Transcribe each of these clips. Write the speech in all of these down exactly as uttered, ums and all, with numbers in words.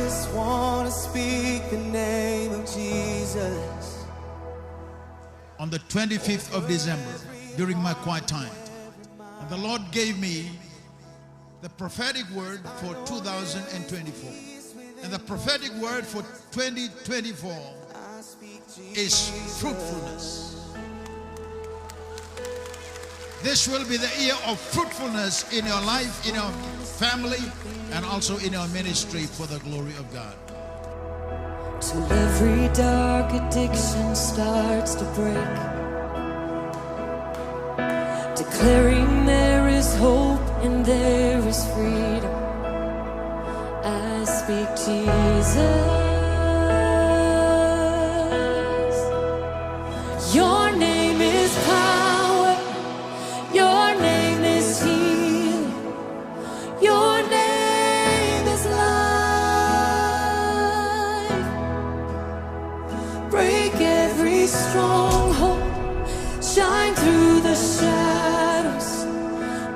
Just wanna speak the name of Jesus. On the twenty-fifth of December, during my quiet time, and the Lord gave me the prophetic word for two thousand and twenty-four. And the prophetic word for twenty twenty-four is fruitfulness. This will be the year of fruitfulness in your life, in your family, and also in your ministry for the glory of God. Till every dark addiction starts to break, declaring there is hope and there is freedom. I speak Jesus. Your name is power. Your name is healing. Your name is life. Break every stronghold. Shine through the shadows.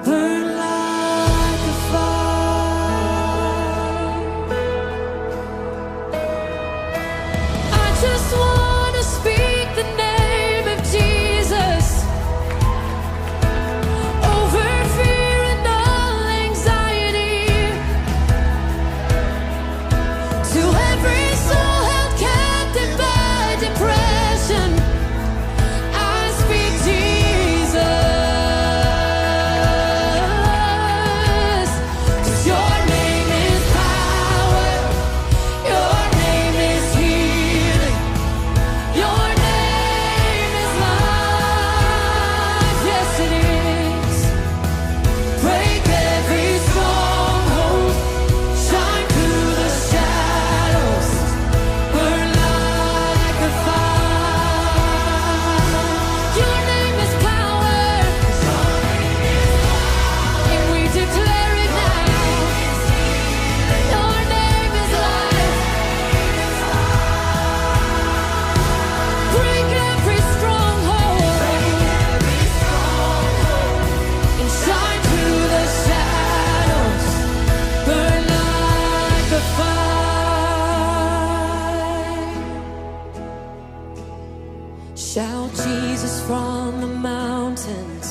Burn like a fire. I just wanna speak the name of Jesus over fear and all anxiety. To every soul held captive by depression, I speak Jesus. 'Cause your name is power, your name is healing, your name is life. Yes, it is. Break every stronghold, shine through the shadows, burn like a fire. Your name is power, and we declare it now. Your name is life. Break every stronghold and shine through the shadows. Burn like a fire. Shout Jesus from the mountains,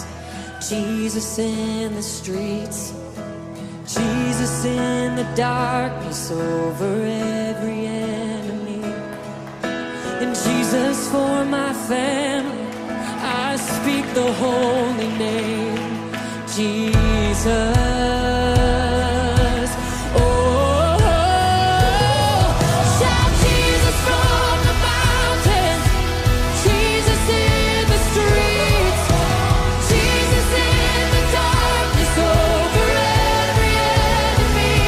Jesus in the streets, Jesus in the darkness over every enemy. And Jesus for my family, I speak the holy name, Jesus. Oh, shout Jesus from the mountains, Jesus in the streets, Jesus in the darkness over every enemy.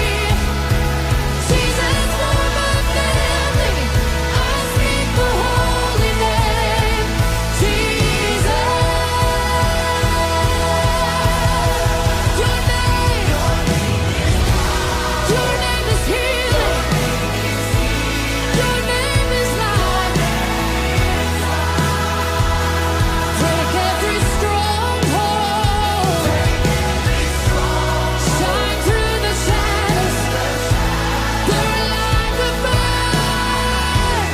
Jesus for my family, I speak the holy name, Jesus. Your name, your name is healing. Your name is life. Break every stronghold. Shine through the shadows. Burn like a fire.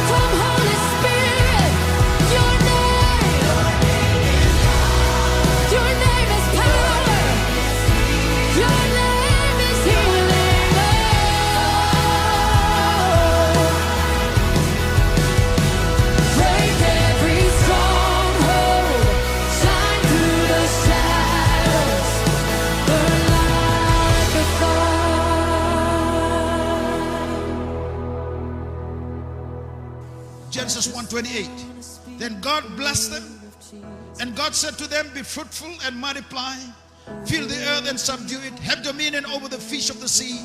Come, Holy Spirit. Your name, your name is power. Your name is healing. Oh, break every stronghold. Shine through the shadows. Burn like a fire. Genesis one twenty-eight. Then God blessed them, and God said to them, "Be fruitful and multiply, fill the earth and subdue it, have dominion over the fish of the sea,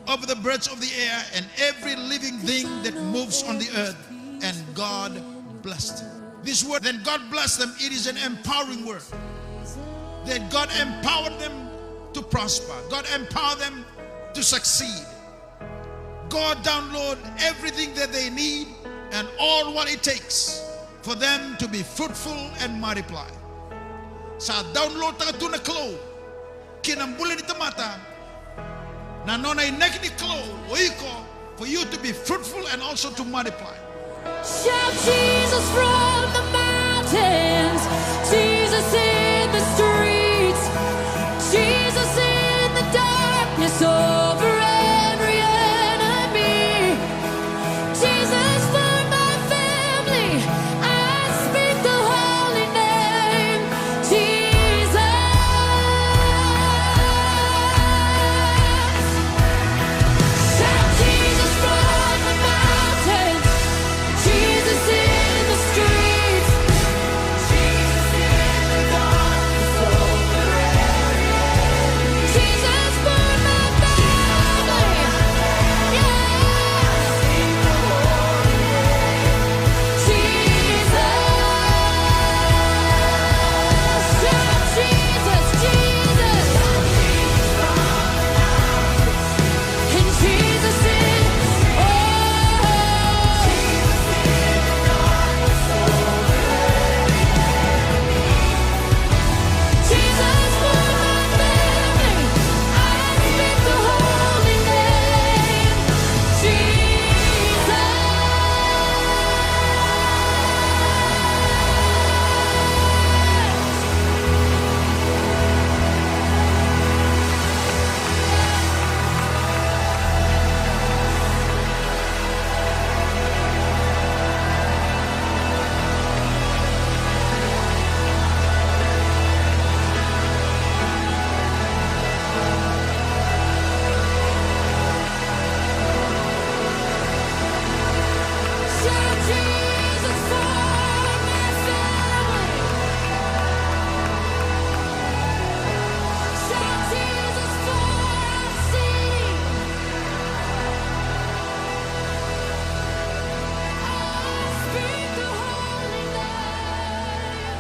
over the birds of the air, and every living thing that moves on the earth." And God blessed them. This word, "Then God blessed them," it is an empowering word. That God empowered them to prosper. God empowered them to succeed. God download everything that they need and all what it takes for them to be fruitful and multiply. Sa download taka tu na Kalou ki na bula ni tamata Na nona inaki ni Kalou o iko, for you to be fruitful and also to multiply. Shout Jesus from the mountains, Jesus in the streets, Jesus in the darkness over every enemy. Jesus for my family, I speak the holy name, Jesus. Shout Jesus from the mountains, Jesus in the streets, Jesus in the darkness over every enemy. Jesus for my family. Yes. Jesus. Shout Jesus, Jesus. And Jesus is, oh. Jesus for my family, I speak the holy name, Jesus. Shout Jesus for my family. Shout Jesus for our city. I speak the holy name.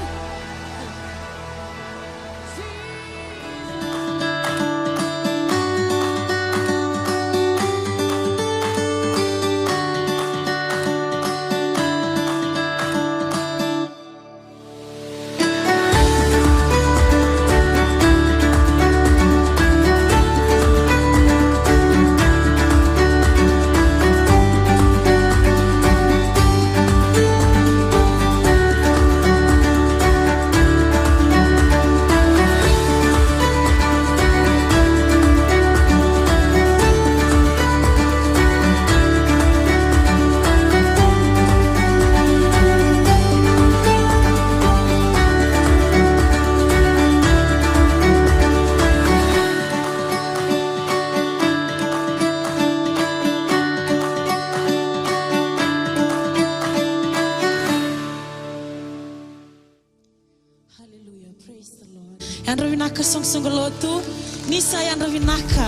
Hallelujah. Praise the Lord. Yadra vinaka, soqosoqo lotu. Ni sa yadra vinaka.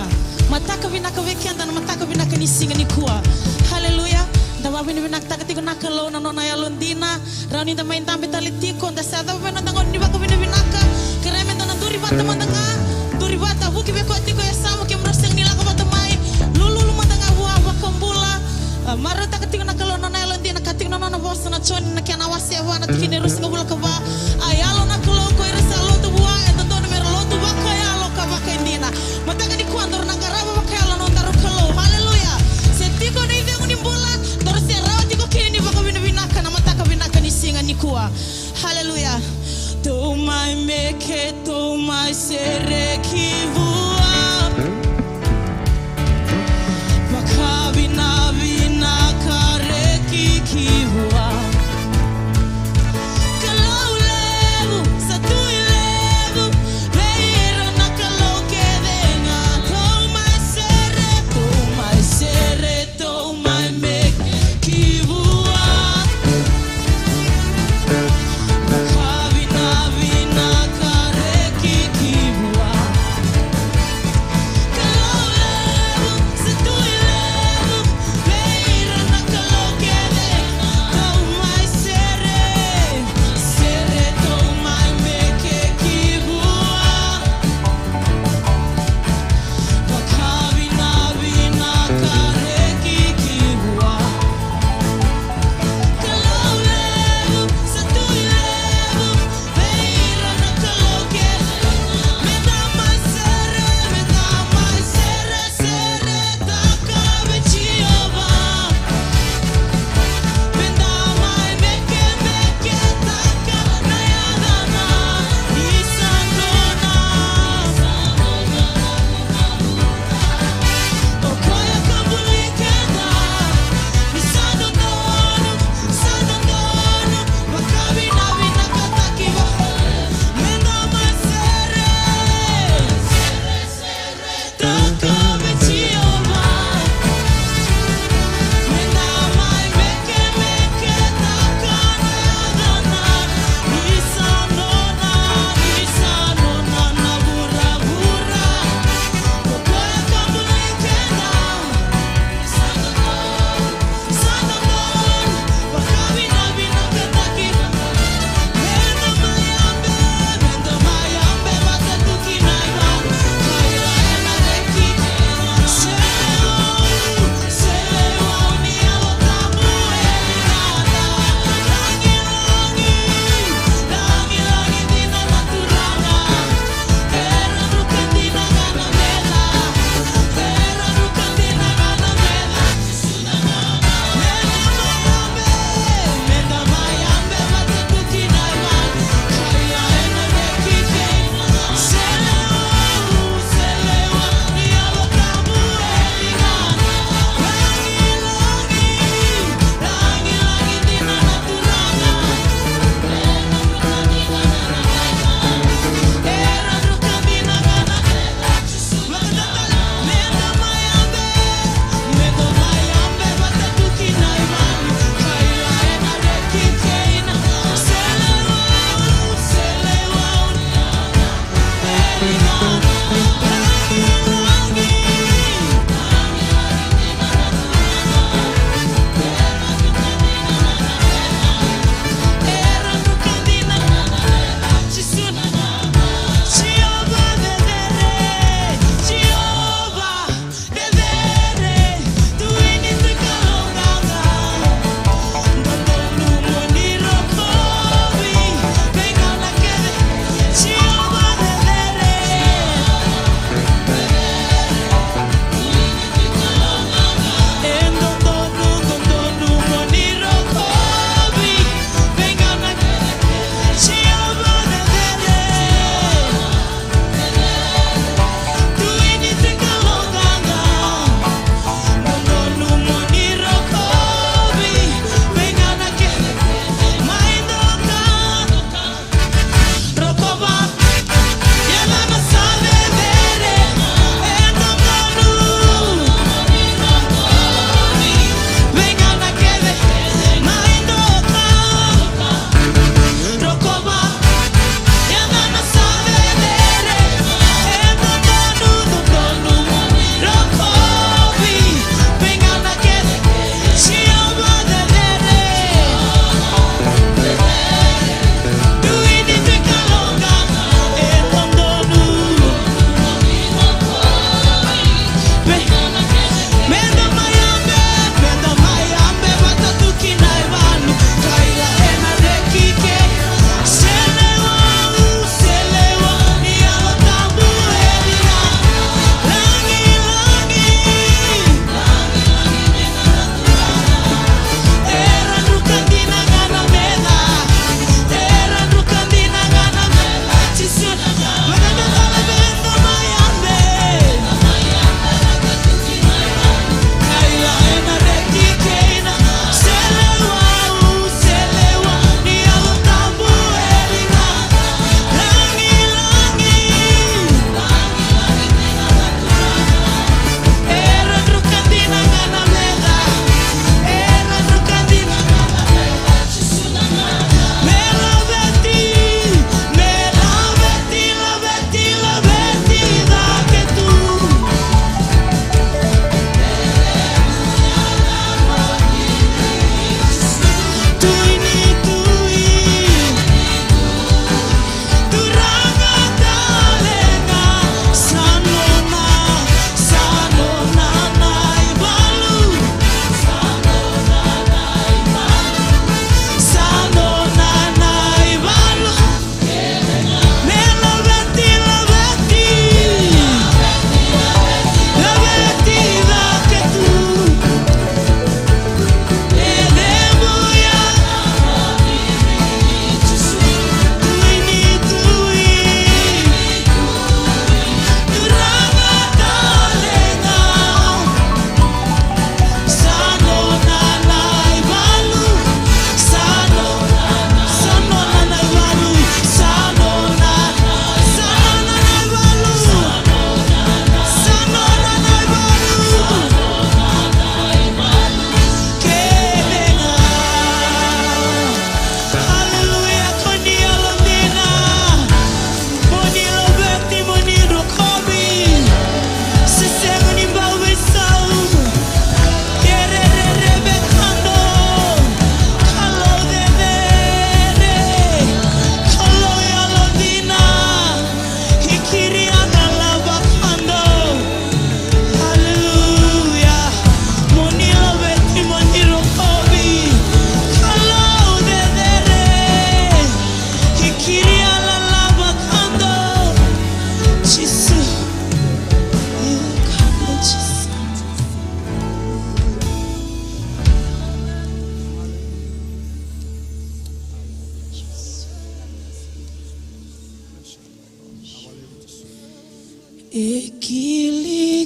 Mataka vinaka vei keda na mataka vinaka ni siga nikua. Hallelujah. Da vavinavinakataka tiko na Kalou na nona yalodina. Rawa ni da mai dabe tale tiko, da sa yacova mai na noda gauna ni vakavinavinaka. Kerea me da na duri vata mada ga. Duri vata, vuki vei koya tiko e yasamu, kemudrau sega ni lako vata mai. Lululu mada ga vua, vakabula. A, marautaka tiko na Kalou na nona yalodina, ka tiko na nona vosa na Joni na kena wase e va na tikina e ruasagavulu ka va. A yalo na Kalou ko ira sa lotu vua, e dodonu me ra lotu vakayalo ka vakaidina. Mataka nikua daru na qarava vakayalo na nodaru Kalou. Haleluya. Se tiko na icegu ni bula, daru se rawa tiko kina ni vakavinavinaka na mataka vinaka ni siga nikua. Haleluya. Tou mai meke, tou mai sereki vua.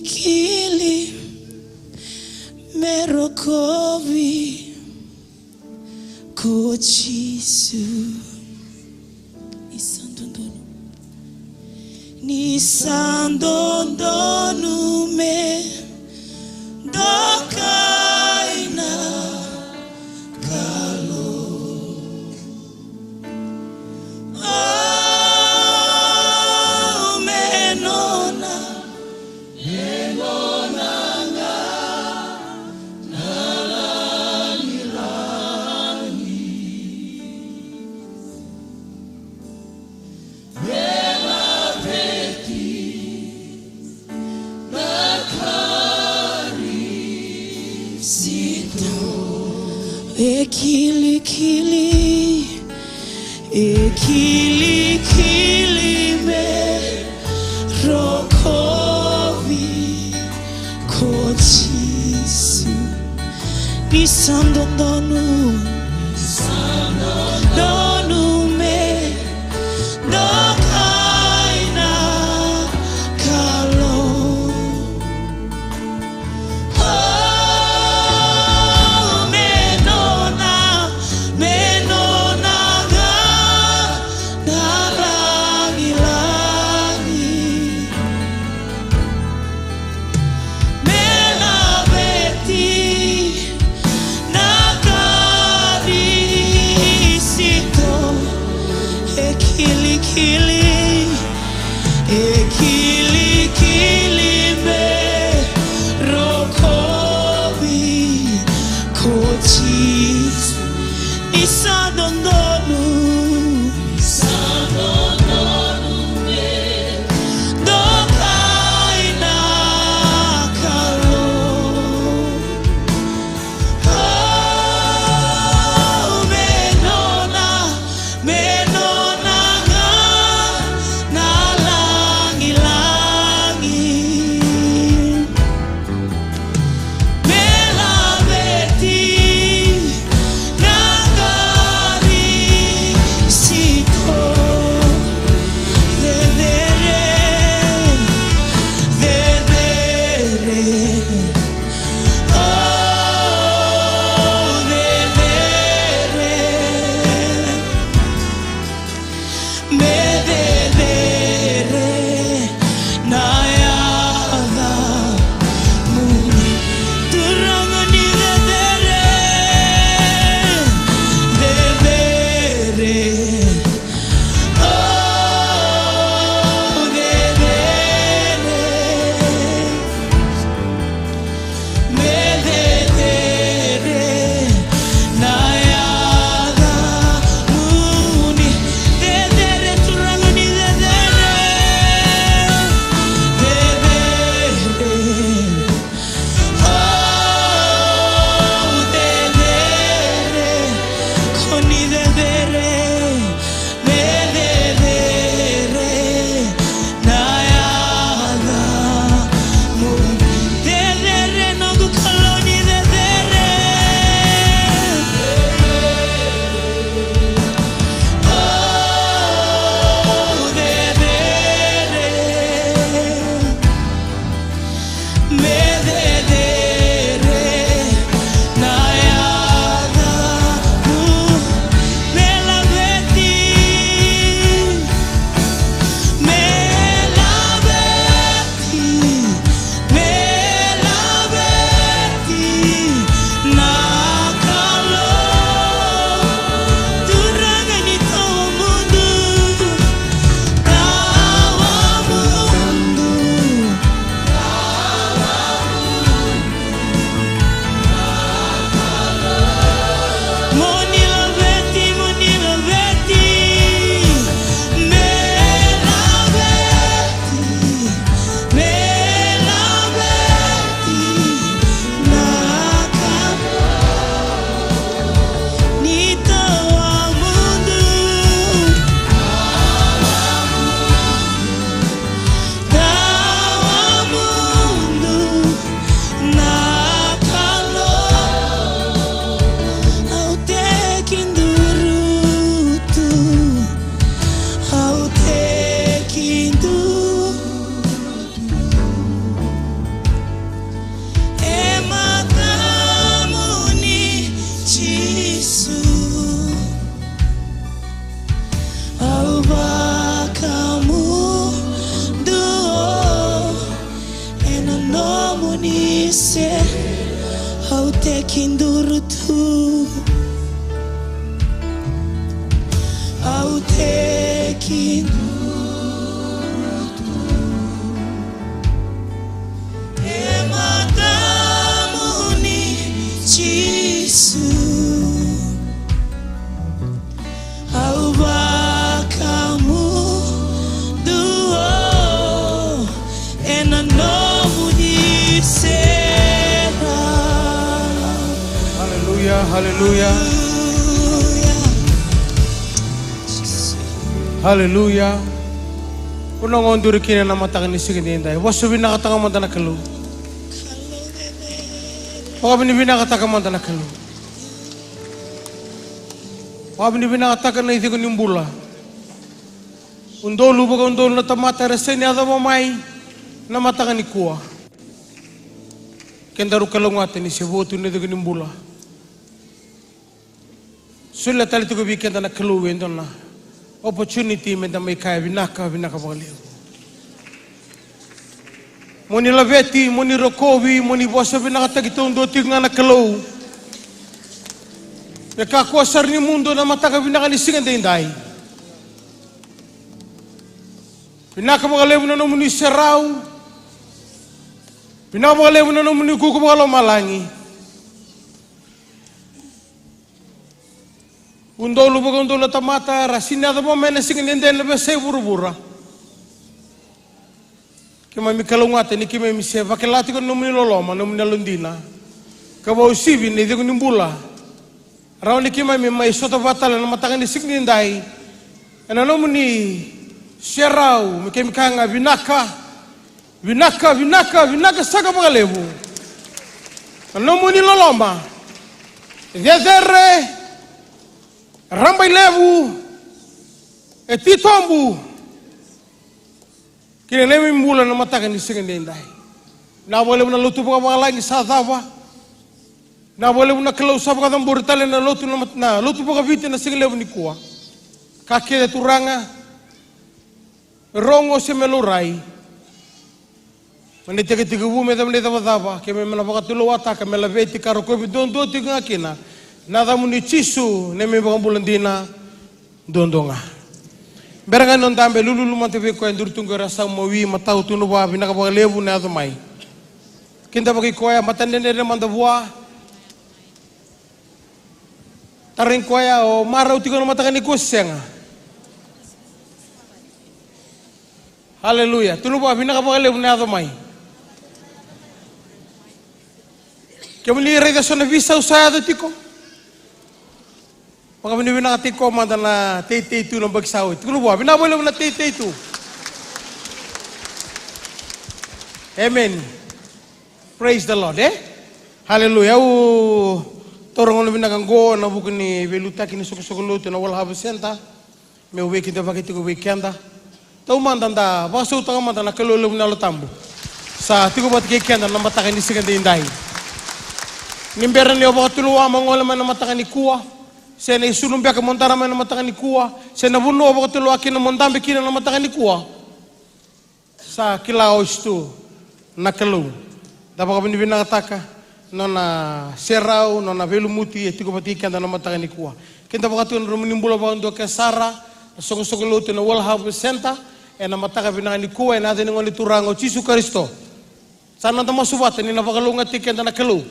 Kili me rokovi ko Jisu. Ni sa dodonu. Ni sa dodonu me dokai na Kalou. O, me nona, me nona ga na lagilagi. Me laveti na Karisito. E kilikili, e kilikili me rokovi ko Jisu. Ni sa dodonu, ni sa dodonu me dokai na Kalou. O, me nona, me nona ga na lagilagi. Me laveti na Karisito. Nomuni se, au tekiduru tu. Au tekiduru tu. E matamuni Jisu. Au vakamuduo ena nomuni serau. Haleluya, haleluya. Haleluya. Au na qai duri kina na mataka ni siga ni dai. Vosa vinakataka mada na Kalou. Vakavinavinakataka mada na Kalou. Vakavinavinakataka na icegu ni bula. Udolu vakaudolu na tamata era sega ni yacova mai na mataka nikua. Kedaru kalougata ni se vo tu na icegu ni bula. Solia tale tiko vei keda na Kalou e dua na opportunity meda mai kaya vinaka, vinaka vakalevu. Mo ni laveti, mo ni rokovi, mo ni vosa vinakataki taudua tiko ga na Kalou. Me kakua sara ni mudu na mataka vinaka ni siga daidai. Vinaka vakalevu na nomuni serau. Vinaka vakalevu na nomuni kuku vakalomalagi. Udolu vakaudolu na tamata era sega ni yacova mai na siga daidai na veiyasai vuravura. Keimami kalougata ni keimami se vakila tiko na nomuni loloma, na nomuni yalodina. Ka vakauasivi na icegu ni bula. Rawa ni keimami mai sota vata tale na mataka ni siga ni dai. Ena nomuni serau, me keimami kaya ga vinaka. Vinaka, vinaka, vinaka saka vakalevu. Na nomuni loloma. E cecere. Rabailevu. E titobu. Kina neimami bula na mataka ni siga ni dai. Vinaka vakalevu na lotu vakavalagi sa cava. Vinaka vakalevu na Kalou sa vakacabori tale na lotu na mat-, na lotu vakaviti na siga levu nikua. Ka kece Turaga. Rogo se me laurai. Me na tekitekivu me cava na icavacava. Keimami na vakatulewataka me laveti ka rokovi duadua tiko ga kina. Na yacamuni Jisu, neimami vakabula dina. Duadua ga. Bera ga ni o dabe lululu mada vei koya e duri tu qo era sa mawi matau tu na vua vinaka vakalevu na yaco mai. Kidavaki koya, matadredredre mada vua. Tarogi koya o marau tiko na mataka nikua se sega. Aleluya. Tu na vua vinaka vakalevu na yaco mai. Kemuni raica so na veisau sa yaco tiko. Vakavinavinakataki koya mada na teitei tu na yabaki sa oti. Tukuna vua, vinaka vakalevu na teitei tu. Amen. Praise the Lord, e? Hallelujah. Au taura gauna vinaka oqo ena vuku ni veiliutaki ni soqosoqo lotu ena World Harvest Centre. Meu veikidavaki tiko vei keda. Taumada da vakasautaka mada na Kalou levu na Yalo Tabu. Sa tiko vata kei keda na mataka ni siga daidai. Ni bera ni o vakatulewa mo gole mai na mataka nikua, se na isulu beka mo dara mai na mataka nikua, se na vanua o vakatulewa kina mo dabe kina na mataka nikua. Sa kila oti tu na Kalou. Da vakavinavinakataka nona serau, nona veilumuti e tiko vata kei keda na mataka nikua. Keda vakatau na nomuni bula vakadua ke sara na soqosoqo lotu ena World Harvest Centre ena mataka vinaka nikua ena yaca ni Gone Turaga o Jisu Karisito. Sa noda masu vata ni na vakalougatataki keda na Kalou.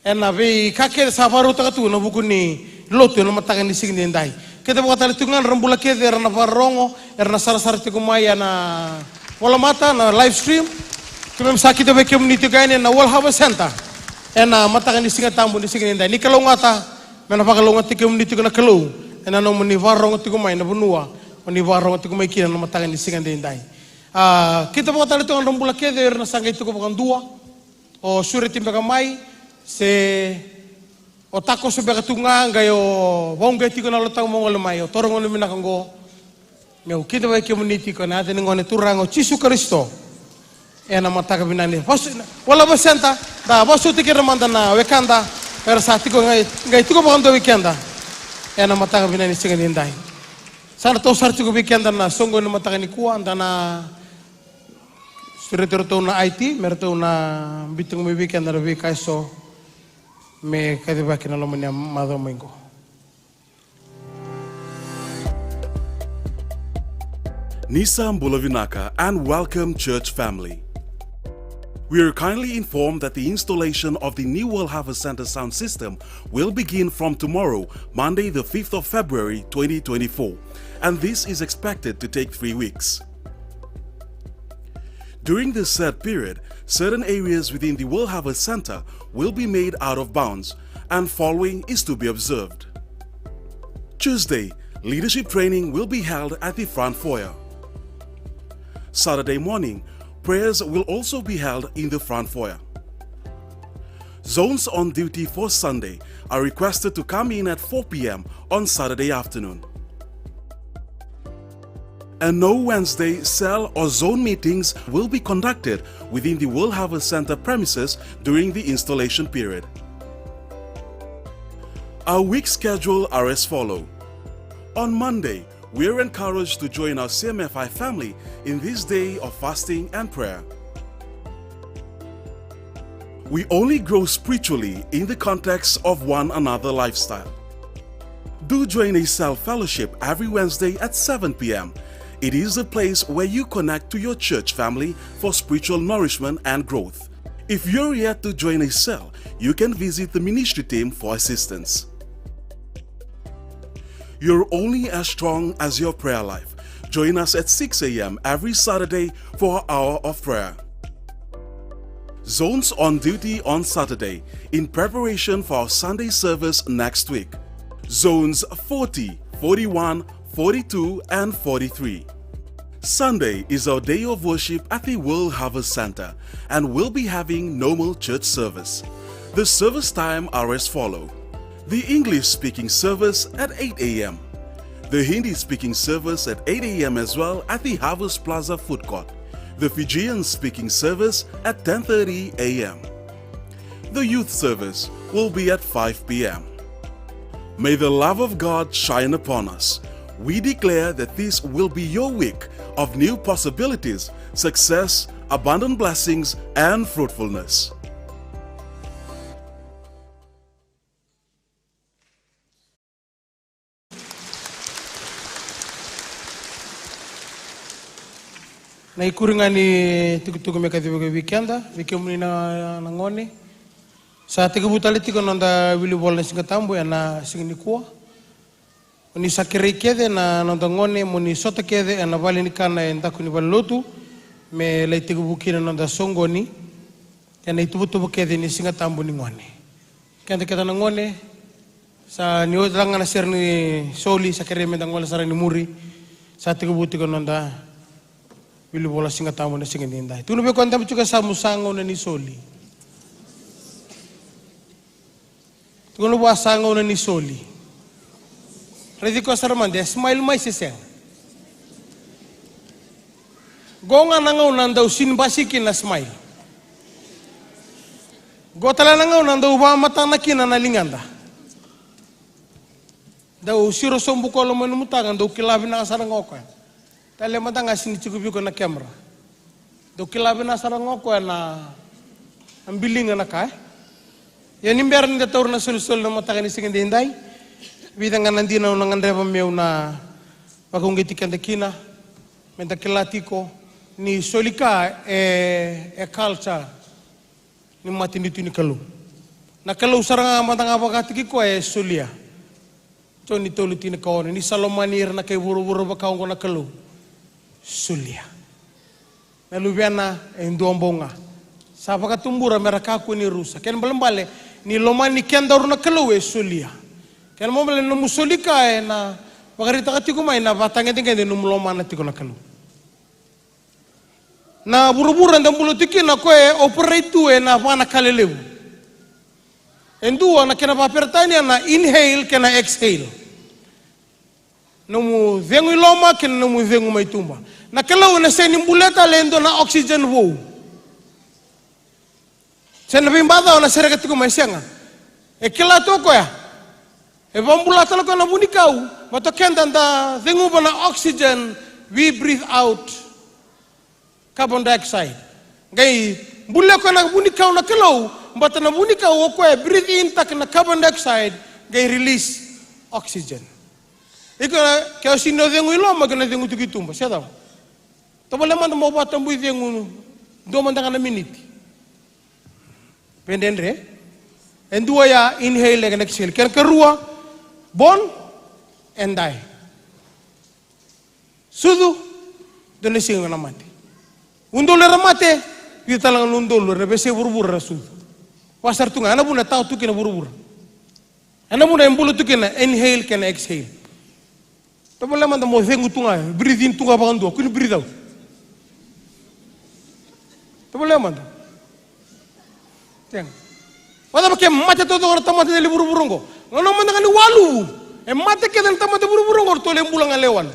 Ena veika kece sa vakarautaka tu ena vuku ni lotu ena mataka ni siga ni edai. Keda vakatale tu ga na ra bula kece era na vakarorogo, era na sarasara tiko mai ena volamata, na live stream. Keimami sa kidavaki kemuni tiko yani ena World Harvest Centre ena mataka ni Siga Tabu ni siga ni edai. Ni kalougata me na vakalougatataki kemuni tiko na Kalou ena nomuni vakarorogo tiko mai na vanua o ni vakarorogo tiko mai kina na mataka ni siga ni edai. A, keda vakatale tu ga na ra bula kece era na sa qai tiko vakadua. O sureti beka mai, se o takoso beka tu ga, qai o vauqeti tiko na Yalo Tabu mo gole mai, o taura gauna vinaka oqo. Meu kidavaki kemuni tiko ena yaca ni Gone Turaga o Jisu Karisito. Ena mataka vinaka ni, vasu-, World Harvest Centre, da vosoti keda mada na wekada era sa tiko qai, qai tiko vakadua vei keda. Ena mataka vinaka ni siga ni edai. Sa na tau sara tiko vei keda na soqo ni mataka nikua, da na Sureti iratou na I T me ratou na biuta mai vei keda na veika eso me kacivaki na loma ni macawa mai qo. Ni sa bula vinaka and welcome, church family. We are kindly informed that the installation of the new World Harvest Centre sound system will begin from tomorrow, Monday the fifth of February twenty twenty-four, and this is expected to take three weeks. During this said period, certain areas within the World Harvest Centre will be made out of bounds, and following is to be observed. Tuesday, leadership training will be held at the front foyer. Saturday morning, prayers will also be held in the front foyer. Zones on duty for Sunday are requested to come in at four p.m. on Saturday afternoon. And no Wednesday cell or zone meetings will be conducted within the World Harvest Centre premises during the installation period. Our week schedule are as follow. On Monday, we are encouraged to join our C M F I family in this day of fasting and prayer. We only grow spiritually in the context of one another lifestyle. Do join a cell fellowship every Wednesday at seven p.m. It is a place where you connect to your church family for spiritual nourishment and growth. If you're yet to join a cell, you can visit the ministry team for assistance. You're only as strong as your prayer life. Join us at six a.m. every Saturday for our hour of prayer. Zones on duty on Saturday in preparation for our Sunday service next week. Zones forty, forty-one, forty-two, and forty-three. Sunday is our day of worship at the World Harvest Centre, and we'll be having normal church service. The service time are as follow. The English-speaking service at eight a.m. The Hindi-speaking service at eight a.m. as well at the Harvest Plaza food court. The Fijian-speaking service at ten thirty a.m. The youth service will be at five p.m. May the love of God shine upon us. We declare that this will be your week of new possibilities, success, abundant blessings, and fruitfulness. Na ikuri ga ni tukutuku me kacivaki vei keda, vei kemuni na, na gone. Sa tekivu tale tiko na noda wilivola na Siga Tabu ena siga nikua. Oni sa kerei kece na noda gone moni sota kece ena vale ni kana e daku ni valelotu me lai tekivu kina na noda soqoni ena ituvatuva kece ni Siga Tabu ni gone. Keda kece na gone, sa ni oti ga na sere ni soli, sa kerei meda gole sara ni muri. Sa tekivu tiko na noda wilivola Siga Tabu na siga nidai. Tukuna vei koya dabe tiko, sa mu sa gauna ni soli. Tukuna vua sa gauna ni soli. Raici koya sara mada, e smile mai se sega. Qo ga na gauna dau sini basi kina na smile. Qo tale na gauna dau vakamatana kina na ligada. Dau siro sobu koya loma ni nomu taga, dau kila vinaka sara ga o koya. Tale mada ga sini tiko vei koya na camera. Dau kila vinaka sara ga o koya na, na biliga na ka, e. Ia ni bera ni da taura na solisoli na mataka ni siga daidai, vica ga na dina au na gadreva meu na vakauqeti keda kina, meda kila tiko ni soli ka e, e culture ni matanitu ni Kalou. Na Kalou sara ga mada ga vakataki koya e solia. Joni tolu tinikaono, ni sa lomani ira na kai vuravura vaka oqo na Kalou, solia. Na luvena e dua bau ga. Sa vakatubura mera kakua ni rusa. Kena ibalebale ni lomani kedaru na Kalou e solia. Kena ibalebale na nomu soli ka ena vakaraitaka tiko mai na vakatagedegede ni nomu lomana tiko na Kalou. Na vuravura eda bula tiko kina, o koya e operate tu ena va na ka lelevu. E dua na kena vakaperitania na inhale kei na exhale. Nomu cegu i loma kei na nomu cegu mai tuba. Na Kalou ena sega ni bulia tale e dua na oxygen vou. Se na veibacawa na sereka tiko mai, sega. E kila tu o koya. E vakabula tale o koya na vunikau. Baleta o keda da ceguva na oxygen, we breathe out carbon dioxide. Qai bulia koya na vunikau na Kalou, baleta na vunikau o koya e breathe in taka na carbon dioxide, qai release oxygen. Iko, ke o sega ni o cegu i loma, ke na cegu tiko i tuba, se cava? Tovolea mada mo vakatabui cegu dua mada ga na miniti. Vedredre. E dua ya, inhale kei na exhale. Kena karua, born and die. Sucu, dua na siga na mate. Udolu era mate, vica tale ga na udolu era veisei vuravura era sucu. Vaka sara tu ga, ya na vuna e tawa tu kina vuravura. Ya na vuna e bula tu kina inhale kei na exhale. Tovolea mada mo cegu tu ga, breathe in tu ga vakadua, kua ni breathe out. Tovolea mada. Sega. Vakacava ke mate taucoko na tamata e dela i vuravura oqo? Gauna mada ga ni waluvu, e mate kece na tamata e vuravura oqo, ratou lai bula ga e lewe walu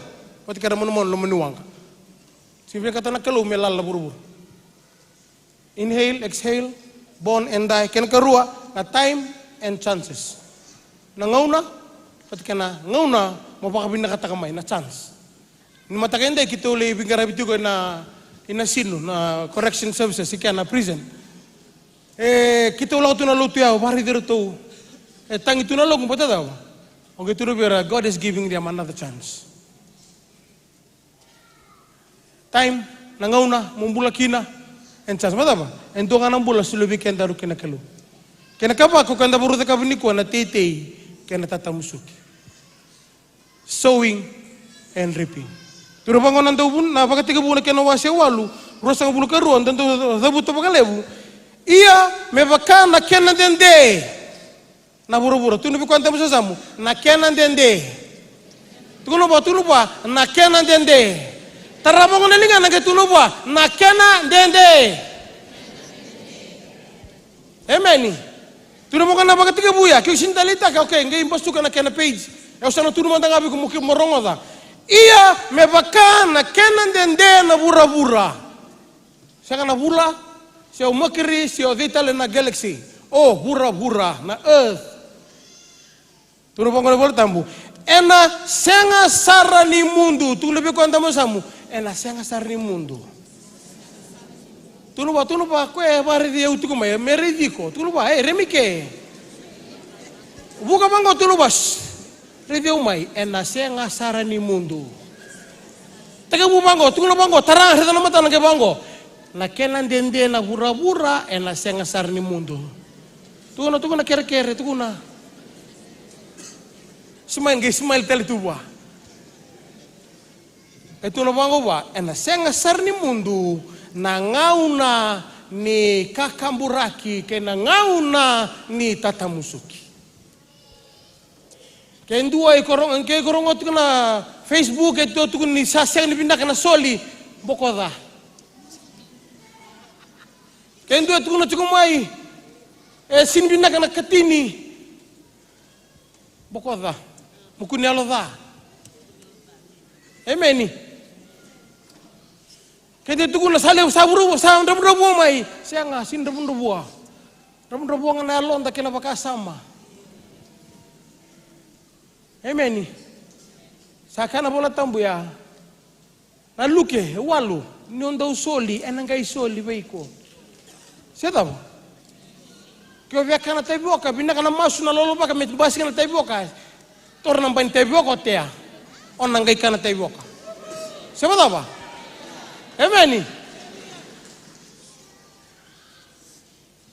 vata kei ira na manumanu loma ni waqa. Sega ni vinakata na Kalou me lala na vuravura. Inhale, exhale, born and die. Kena karua, na time and chances. Na gauna, vata kei na gauna mo vakavinakataka mai, na chance. Ni mataka edai keitou lai veiqaravi tiko ena, ena sinu, na correction services, i kea na prison. E, keitou lako tu na lotu ya, au vakaraici iratou. E tagi tu na loqu, baleta cava? Au qai tukuna vei ira, God is giving them another chance. Time, na gauna mo bula kina, and chance. Baleta cava? E dua ga na bula solia vei kedaru kei na Kalou. Kena ikava, ko keda vakarau cakava nikua na teitei kei na tatamusuki. Sowing and reaping. Tukuna vaqo na Dauvun-, na Vakatekivu na kena wase walu, ruasagavulu ka rua, da dau cavuta vakalevu. Ia me vaka na kena dede na vuravura. Tukuna vei koya e dabe ni sasamu, na kena dede. Tukuna vua, tukuna vua, na kena dede. Tara vaqo na ligana qai tukuna vua, na kena dede. Emeni. Tukuna vaqo na Vakatekivu ya, ke o sega ni taleitaka, okay, qai basuka na kena page. Au sa na tukuna mada ga vei iko mo, ke mo rogoca. Ia me vaka na kena dede na vuravura. Sega na vula, se o Mercury, se o cei tale na galaxy. O vuravura, na earth. Tukuna vaqo na iVola Tabu, ena sega sara ni mudu. Tukuna vei koya e dabe ni sasamu, ena sega sara ni mudu. Tukuna vua, tukuna vua, koya e vakaraici au tiko mai, me raici iko. Tukuna vua, e, Remike. Vuka vaqo, tukuna vua, shh, raici au mai, ena sega sara ni mudu. Tekivu vaqo, tukuna vaqo, tara, raica na matana qai vaqo. Na kena dede na vuravura, ena sega sara ni mudu. Tukuna, tukuna, kerekere, tukuna. Smile, qai smile tale tu vua. E tukuna vaqo vua, ena sega sara ni mudu na gauna ni kakaburaki kei na gauna ni tatamusuki. Ke dua iko ro-, ke iko rogoca tiko na Facebook, e tu, tukuna ni sa sega ni vinaka na soli, boko ca. Ke dua e tukuna tiko mai, e sega ni vinaka na katini, boko ca. Mo kua ni yalo ca. Emeni. Ke dua e tukuna sa levu, sa vura, sa dravudravua mai. Sega, sega ni dravudravua. Dravudravua ga na yaloda kei na vakasama. Emeni. Sa kaya na iVola Tabu ya. Na Luke walu, ni o dau soli, ena qai soli vei iko. Se cava? Ke o via kana tavioka, vinaka na masu, na lolovaka me basika na tavioka. Toro na bai ni tavioka o tea. O na qai kana tavioka. Se vacava? Emeni.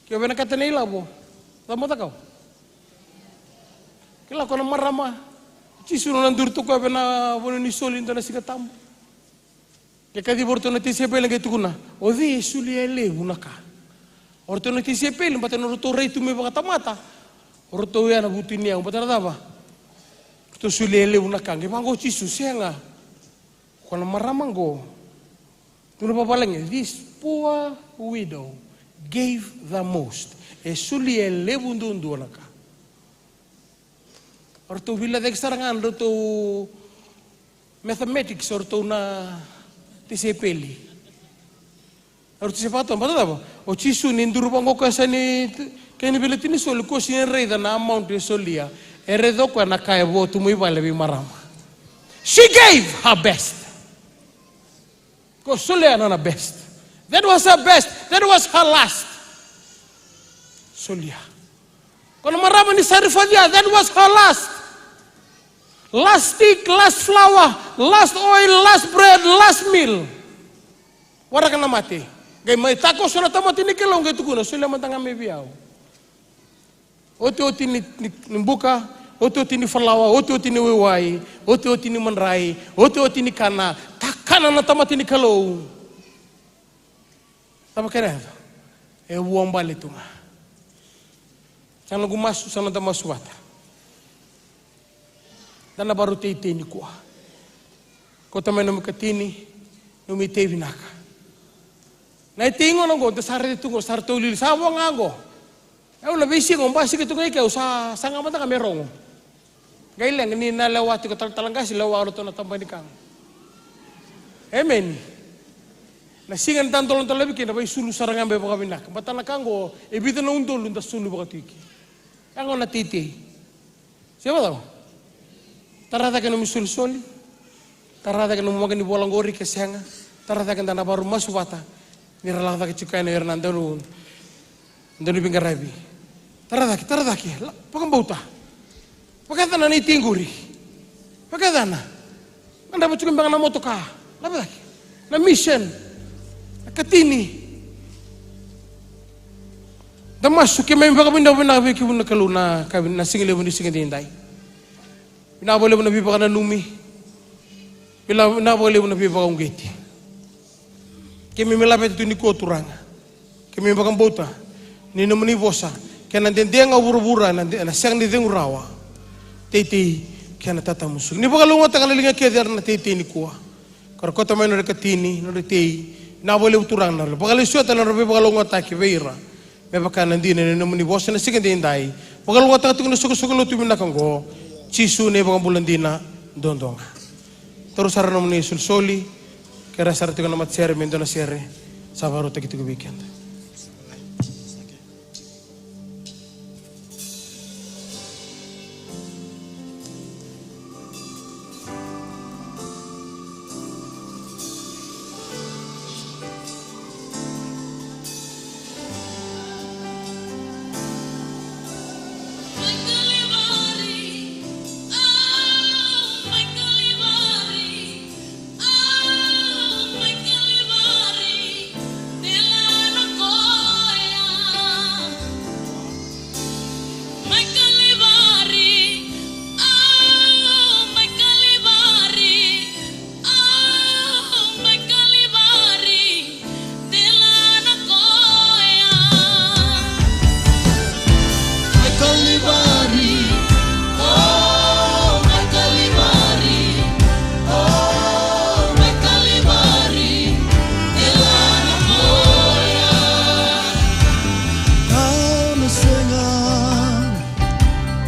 Ke o vinakata na ilavo, cava mo cakava? Kila ko na marama, Jisu nona duri tu koya vei na vanua ni soli dua na Siga Tabu. Ke kaciva o ratou na tisaipeli qai tukuna, o cei e solia e levu na ka? O ratou na tisaipeli, baleta ni o ratou rai tu mai vakatamata, o ratou ya na vutuniyau, baleta na cava? O ratou solia e levu na ka. Qai vaqo o Jisu, sega. Ko na marama qo. Tukuna vakavalagi, this poor widow gave the most. E solia e levu duadua na ka. O ratou veilecayaki sara ga na ratou mathematics, o ratou na tisaipeli. O ratou se vakatoba, baleta cava? O Jisu ni duri vaqo koya sa ni, kena veilecayaki ni soli, ko sega ni raica na amount e solia. E raica o koya na ka e vo tu mai vale vei marama. She gave her best. Ko solia na nona best. That was her best. That was her last. Solia. Ko na marama ni Sarifatia, that was her last. Last stick, last flour, last oil, last bread, last meal. Waraka na mate. Qai mai takoso na tamata ni Kalou qai tukuna, solia mada ga mai vei au. Otioti ni, ni, ni buka, otioti ni falawa, otioti ni waiwai, otioti ni madrai, otioti ni kana, takana na tamata ni Kalou. Cava kena yaco? E vuabale tu ga. Sa noqu masu, sa noda masu vata. Da na varau teitei nikua. Kauta mai nomu ikatini, nomu itei vinaka. Na itei gona oqo, da sa raica tu oqo, sa ratou lili, sa vo ga oqo. Au na veisiga au basika tu ga i ke, au sa saga mada ga me rogo. Qai leqa ni na lewa tiko talatala qase, lewa o ratou na tabana ni ka qo. Emeni. Na siga ni da doladola vei keda, vaisulu sara ga me vakavinaka. Baleta na ka qo, e vica na udolu da sulu vakatui ke. Ya qo na teitei. Se vacava? Tara cake nomu isolisoli. Tara cake nomu waqa ni vola qori ke sega. Tara cake, da na varau masu vata. Ni ra lako cake tiko yani o ira na dau, dau ni veiqaravi. Tara cake, tara cake. La, vakabauta. Vakayacana na itei qori. Vakayacana. Gadreva tiko beka na motoka. Lave cake. Na mission. Na ikatini. Da masu, keimami vakavinavinaka vei kemuni na Kalou na, ka, na siga levu ni siga edaidai. Vinaka vakalevu na veivakananumi. Vila-, vinaka vakalevu na veivakauqeti. Keimami laveta tu nikua Turaga. Keimami vakabauta ni nomuni vosa, kei na dede ga o vuravura, na de-, na sega ni cegu rawa. Teitei kei na tatamusuki. Ni vakalougatataka na liga kece era na teitei nikua. Ka ra kauta mai nodra ikatini, nodra itei. Vinaka vakalevu Turaga na vakalesuataka na nodra veivakalougatataki vei ira. Me vaka na dina ni nomuni vosa na siga edaidai. Vakalougatataka tiko na soqosoqo lotu vinaka oqo. Jisu na iVakabula dina duadua ga. Taura sara na nomuni isolisoli. Kerea sara tiko na matasere me dua na sere sa vakarautaki tiko vei keda.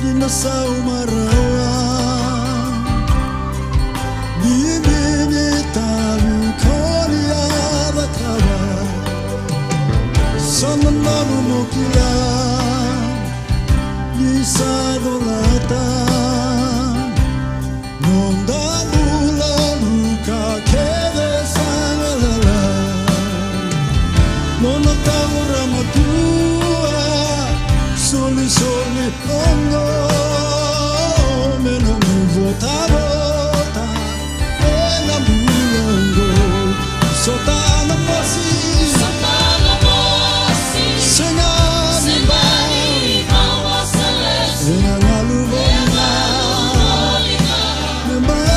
Ni na sauma rawa. Ni bini tavu koni a vakava. Sa na nanu mo kila. Ni sa colata. Noda bula luka kece sa galala. Nona tavura matua, solisoli oqo, me nomu votavota ena bula oqo. Sota na mosi, sega ni bau, sega galu voli ga. Me bau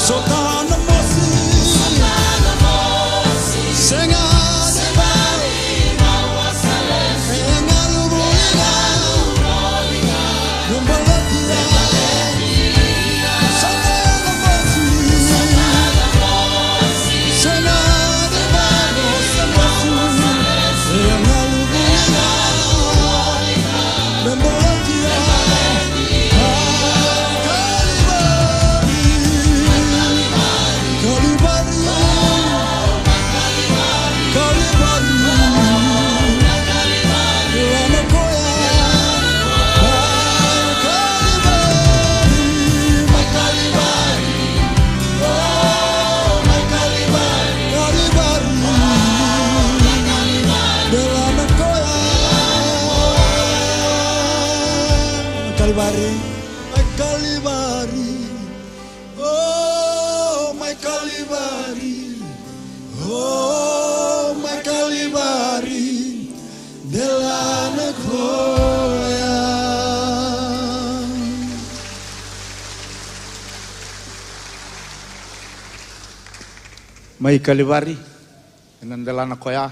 Sota na mosi. Sega ni vale. E galu voli ga. Baleti ya. Sota na mosi. Sega ni vale. E galu voli ga. Kalivari, mai Kalivari, oh, mai Kalivari, oh, mai Kalivari, delana koya. Mai Kalivari, ena delana koya.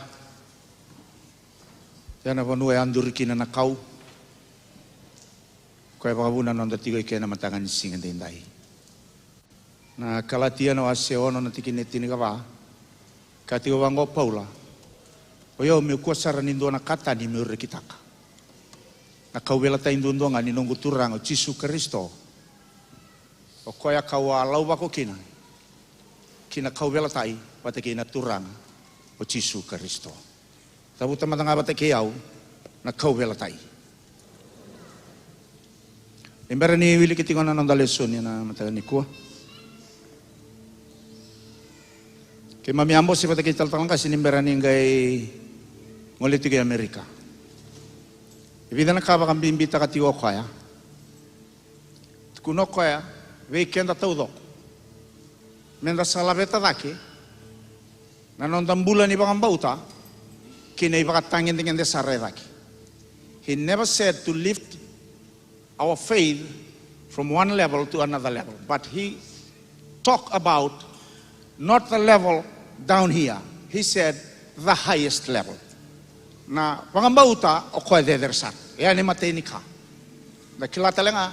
Ia na vanua e a duri kina na kau. Koya e vakavuna na noda tiko eke ena mataka ni siga daidai. Na Kalatia na wase ono na tikina e tinikava. Ka tiko vaqo o Paula. O yau meu kua sara ni dua na ka tani meu rekitaka. Na kauveilatai duadua ga ni noqu Turaga o Jisu Karisito. O koya kau a lauvako kina. Ki na kauveilatai vata kei na Turaga o Jisu Karisito. Cavuta mada ga vata kei au na kauveilatai. Ni bera ni wiliki tiko na noda lesoni ena mataka nikua. Keimami a bose vata kei talatala qase ni bera ni qai gole tiko i Amerika. E vica na ka vakabibitaka tiko o koya. Tukuna o koya vei keda taucoko. Meda sa laveta cake na noda bula ni vakabauta kei na ivakatagedegede sara e cake. He never said to lift our faith from one level to another level, but he talked about not the level down here. He said the highest level. Na vakabauta o koya cecere sara. E a ni matai ni ka. Da kila tale ga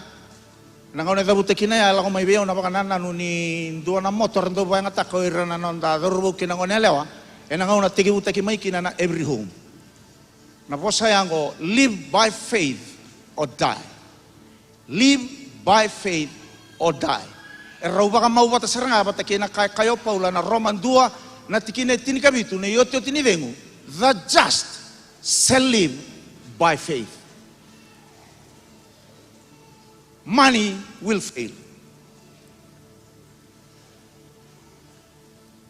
na gauna e cavuta kina ya, e lako mai vei au na vakanananu ni dua na moto era dau vakayagataka o ira na noda cauravou kei na gone yalewa ena gauna tekivutaki mai kina na Every Home. Na vosa ya oqo, live by faith or die. Live by faith or die. E rau vakamau vata sara ga vata kei na ka e kaya o Paula na Roma dua na tikina e tinikavitu, na iotioti ni cegu. The just shall live by faith. Money will fail.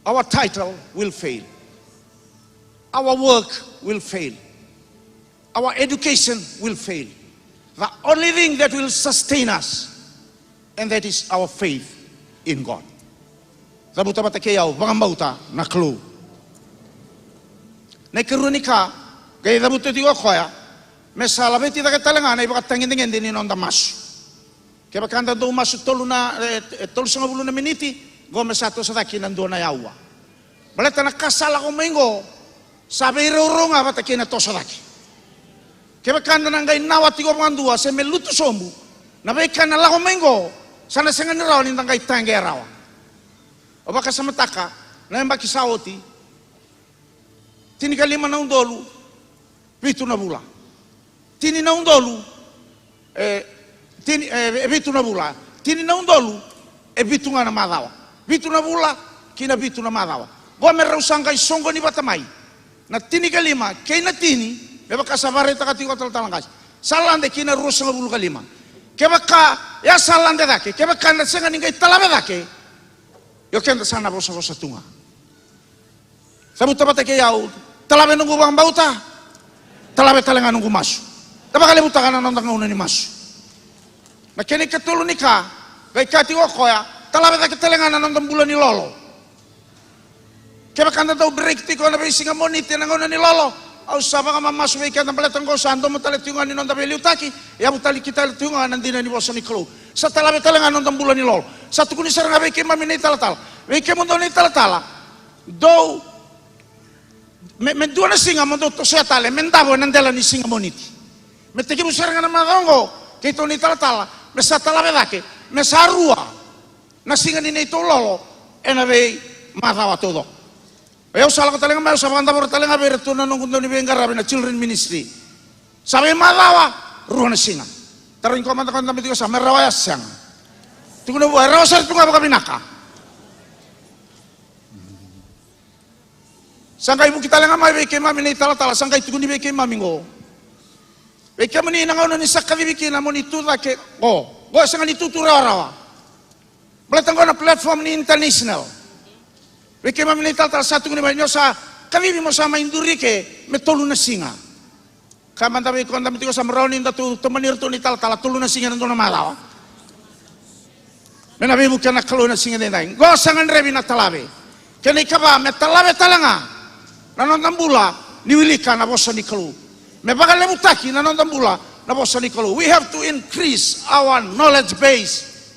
Our title will fail. Our work will fail. Our education will fail. The only thing that will sustain us, and that is our faith in God. Cavuta vata kei au, vakabauta na Kalou. Na ikarua ni ka, qai cavuta tiko o koya, me sa laveti cake tale ga na ivakatagedegede ni noda masu. Kevaka da dau masu tolu na, e, e, tolusagavulu na miniti, qo me sa toso cake na dua na aua. Baleta na ka sa lako mai qo, sa veiraurau ga vata kei na toso cake. Kevaka da na qai nawa tiko vakadua se me lutu sobu, na veika na lako mai qo, sa na sega ni rawa ni da qai taqeya rawa. O vakasamataka, na yabaki sa oti, tinikalima na udolu, vitu na vula. Tini na udolu, e, tini, e, e vitu na vula. Tini na udolu, e vitu ga na macawa. Vitu na vula, ki na vitu na macawa. Qo me rau sa qai soqoni vata mai na tinikalima kei na tini, me vaka sa vakaraitaka tiko o talatala qase. Sa lade ki na ruasagavulu ka lima. Kevaka, e a sa lade cake, kevaka na sega ni qai talave cake, io keda sa na vosavosa tu ga. Cavuta vata kei au, talave noqu vakabauta, talave tale ga noqu masu. Da vakalevutaka na noda gauna ni masu. Na kena ikatolu ni ka, qai kaya tiko o koya, talave cake tale ga na noda bula ni lolo. Kevaka da dau break tiko ena veisiga Moniti ena gauna ni lolo, au sa vakamamasu vei keda baleta qo sa domo tale tiko ga ni noda veiliutaki, yavu tale ki tale tiko ga na dina ni vosa ni Kalou. Sa talave tale ga na noda bula ni lolo. Sa tukuni sara ga vei keimami na italatala, vei kemudou na italatala, dou, me, me dua na siga mo dou tosoya tale me davo ena dela ni siga Moniti. Me tekivu sara ga na macawa oqo, keitou na italatala, me sa talave cake, me sa rua na siga ni neitou lolo ena veimacawa taucoko. O yau sa lako tale ga mai, au sa vakadavora tale ga vei iratou na noqu dauniveiqaravi na children ministry. Sa veimacawa, rua na siga. Tarogi koya mada ko dabe tiko, sa me rawa ya, sega? Tukuna vua, e rawa sara tu ga, vakavinaka. Sa qai vuki tale ga mai vei keimami na italatala, sa qai tukuni vei keimami qo, vei kemuni, na gauna ni sa kacivi kina mo ni tu cake qo, qo e sega ni tutu rawarawa. Baleta qo na platform ni international. Vei keimami na italatala sa tukuni mai, ni o sa kacivi mo sa mai duri ke me tolu na siga. Kaya mada vei koya dabe tiko, sa me rawa ni datou tomani iratou na italatala tolu na siga ena dua na macawa? Me na veivuke na Kalou ena siga edaidai. Qo sa gadrevi na talave. Kena ikava, me talave tale ga na noda bula ni wilika na vosa ni Kalou. Me vakalevutaki na noda bula na vosa ni Kalou. We have to increase our knowledge base.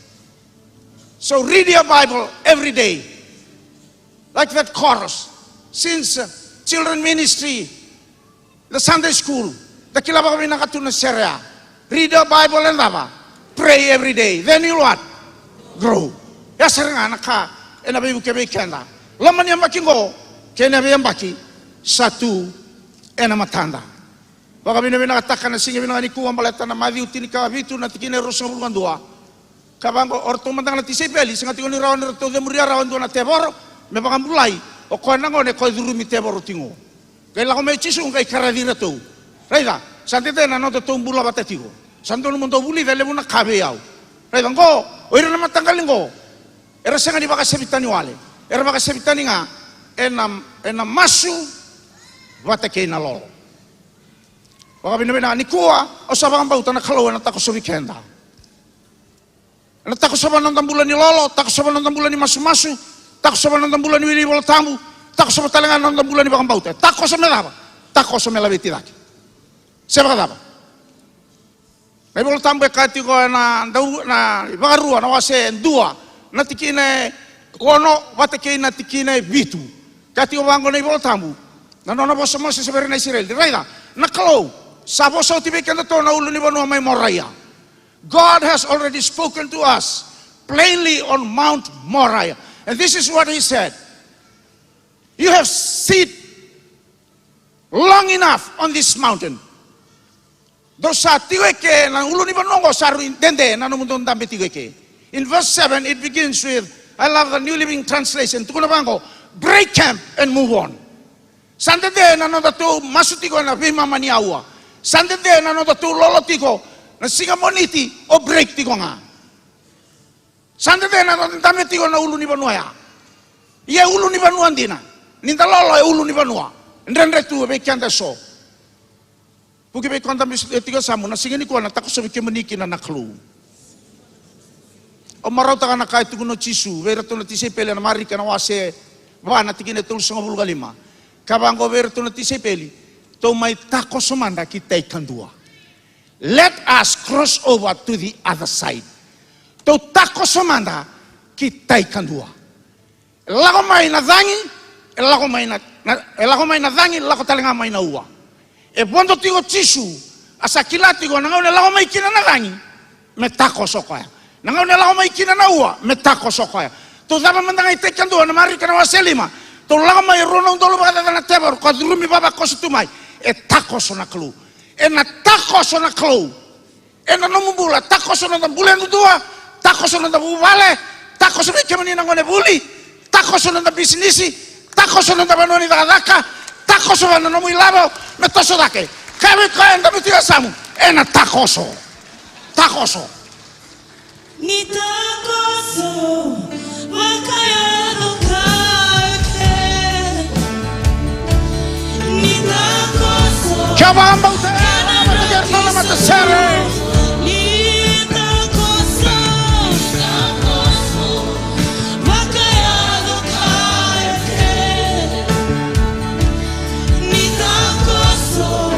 So read your Bible every day. Like that chorus. Since, uh, children ministry, the Sunday school, da kila vakavinaka tu na sere ya. Read your Bible and cava? Pray every day. Then you'll what? Grow. Ya sara ga na ka ena veivuke vei keda. Loma ni yabaki qo kei na veiyabaki sa tu ena matada. Vakavinavinakataka na siga vinaka nikua baleta na Maciu tinikavitu na tikina e ruasagavulu ka dua. Ka vaqo, o ratou mada ga na tisaipeli, sega tiko ni rawa ni ratou cemuria rawa e dua na tevoro me vakabulai o koya na gone ko e curumi tevoro tiko. Qai lako mai Jisu qai karaci iratou. Raica, sa dede na nodatou bula vata tiko. Sa donu mo dou vulica e levu na ka vei au. Raica qo, o ira na mataqali qo, era sega ni vakasevi tani wale. Era vakasevi tani ga ena, ena masu vata kei na lolo. Vakavinavinaka nikua, au sa vakabauta na Kalou ena takosovi keda. Ena takosova na noda bula ni lolo, takosova na noda bula ni masumasu, takosova na noda bula ni wili iVolatabu, takosova tale ga na noda bula ni vakabauta. E takoso me cava? Takoso me laveti cake. Se vakacava? Na iVolatabu e kaya tiko ena dau, na iVakarua na wase e dua, na tikina e ono vata kei na tikina e vitu. Kaya tiko vaqo na iVolatabu, na nona vosa Mosese vei ira na Isireli. Raica, na Kalou sa vosa oti vei kedatou na ulunivanua mai Moraia. God has already spoken to us plainly on Mount Moriah. And this is what he said. You have sit long enough on this mountain. Dou sa tiko eke na ulunivanua oqo, sa rui dede na nomudou dabe tiko eke. In verse seven, it begins with, I love the New Living Translation. Tukuna vaqo, break camp and move on. Sa dede na nodatou masu tiko ena veimama ni aua. Sa dede na nodatou lolo tiko na siga Moniti, o break tiko ga. Sa dede na noda dabe tiko na ulunivanua ya. Ia e ulunivanua dina. Ni da lolo e ulunivanua. Dredre tu vei keda eso. Vuki vei koya dabe tiko e yasamu, na siga nikua na takosovi kemuni kina na Kalou. Au marautaka na ka e tukuna o Jisu vei iratou na tisaipeli ena Marika na wase va na tikina e tolusagavulu ka lima. Ka vaqo vei iratou na tisaipeli, tou mai takoso mada ki tai kadua. Let us cross over to the other side. Tou takoso mada ki tai kadua. E lako mai na cagi, e lako mai na, na, e lako mai na cagi, lako tale ga mai na ua. E vodo tiko o Jisu, a sa kila tiko na gauna e lako mai kina na cagi, me takoso koya. Na gauna e lako mai kina na ua, me takoso koya. Tou cava mada ga i tai kadua, na Marika na wase lima. Tou lako mai e rua na udolu vakacaca na tevoro, ka curumi vavakoso tu mai. E takoso na Kalou. Ena takoso na Kalou. Ena nomu bula, takoso noda bula yadudua, takoso noda vuvale, takoso vei kemuni na gone vuli, takoso noda bisinisi, takoso noda vanua ni cakacaka, takoso vua na nomu ilavo me toso cake. Kaya vei koya e dabe tiko e yasamu, ena takoso. Takoso. Ni takoso, vakayaco ka eke. Ni takoso. Ke o vakabauta, e na matasere. Ni takoso, takoso, vakayaco ka eke. Ni takoso,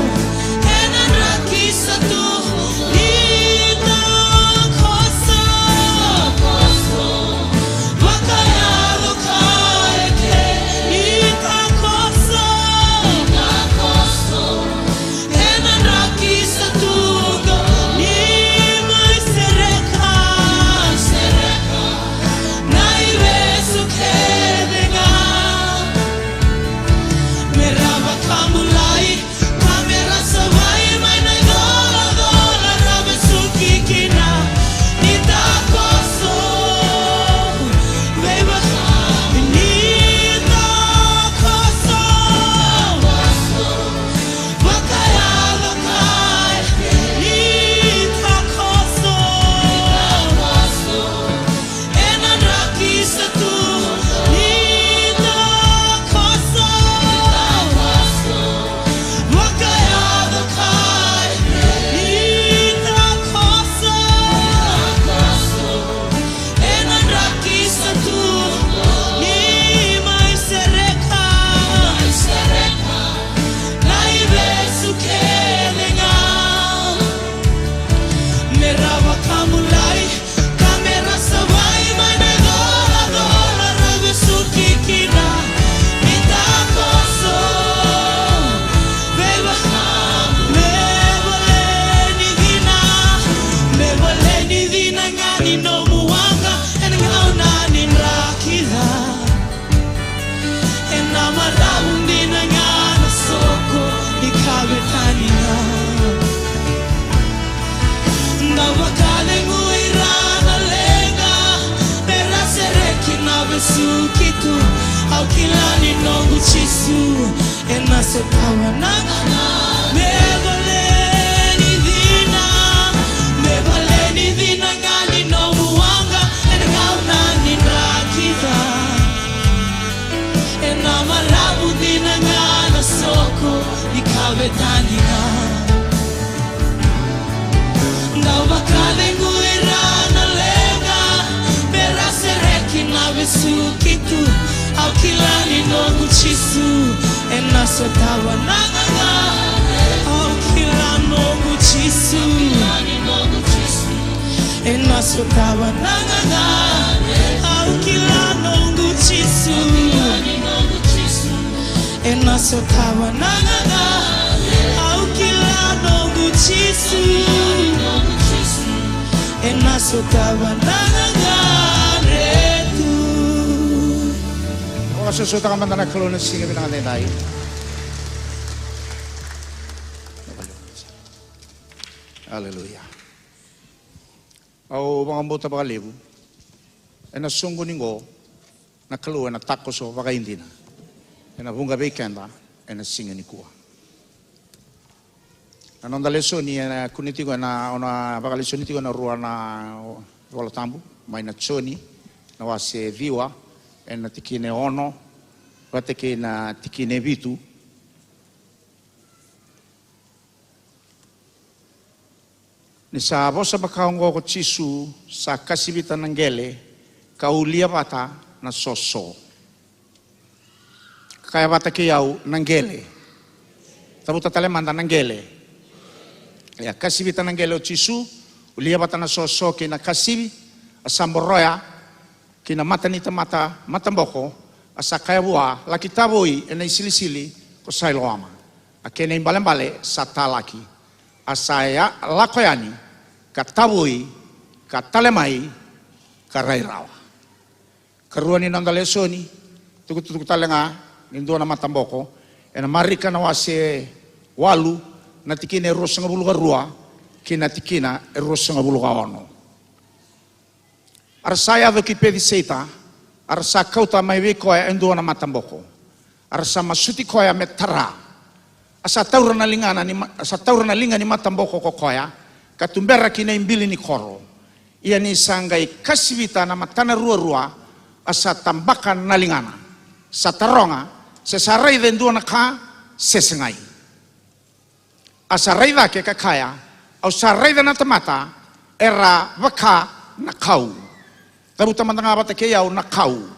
ena draki sa tu. Ni takoso, takoso. Suki tu, au kila ni noqu Jisu ena sotava na gaga. Me vale ni cina, me vale ni cina ga ni nomu waqa, ena gauna ni draki ca. Ena maravu dina ga na soko ni kave tani ga. Dau vakacegui ira na leqa me ra sereki na vesu ki tu. Au kila ni noqu Jisu ena sotava na gaga. Au kila noqu Jisu ena sotava na gaga. Au kila noqu Jisu ena sotava na gaga. Au kila noqu Jisu ena sotava na gaga. Retu. Vakasosomitaka mada na Kalou na siga vinaka daidai. Aleluya. Au vakabauta vakalevu ena soqoni qo na Kalou ena takoso vakaidina ena vuqa vei keda ena siga nikua. Na noda lesoni ena kune tiko ena, au na vakalesoni tiko ena rua na iVola Tabu, mai na Joni na wase ciwa ena tikina e ono vata kei na tikina e vitu. Ni sa vosa vaka oqo ko Jisu, sa kasivita na qele ka ulia vata na soso. Kaya vata kei au, na qele. Cavuta tale mada, na qele. Ia, kasivita na qele o Jisu, ulia vata na soso kei na kasivi, a sa boroya ki na mata ni tamata mataboko, a sa kaya vua, laki tavoi ena isilisili ko Sailoama. A kena ibalebale sa talaki. A sa ya, lako yani ka tavoi, ka tale mai, ka rai rawa. Karua ni noda lesoni, tukutuku tale ga ni dua na mataboko, ena Marika na wase walu, na tikina e ruasagavulu ka rua ki na tikina e ruasagavulu ka ono. A ra sa yaco ki Peciseita, a ra sa kauta mai vei koya e dua na mataboko. A ra sa masuti koya me tara. A sa taura na ligana ni ma-, a sa taura na liga ni mataboko ko koya, ka tubera ki na ibili ni koro. Ia ni sa qai kasivita na matana ruarua, a sa tabaka na ligana. Sa taroga se sa raica e dua na ka, se segai. A sa rai cake ka kaya, au sa raica na tamata era vaka na kau. Cavuta mada ga vata kei au, na kau.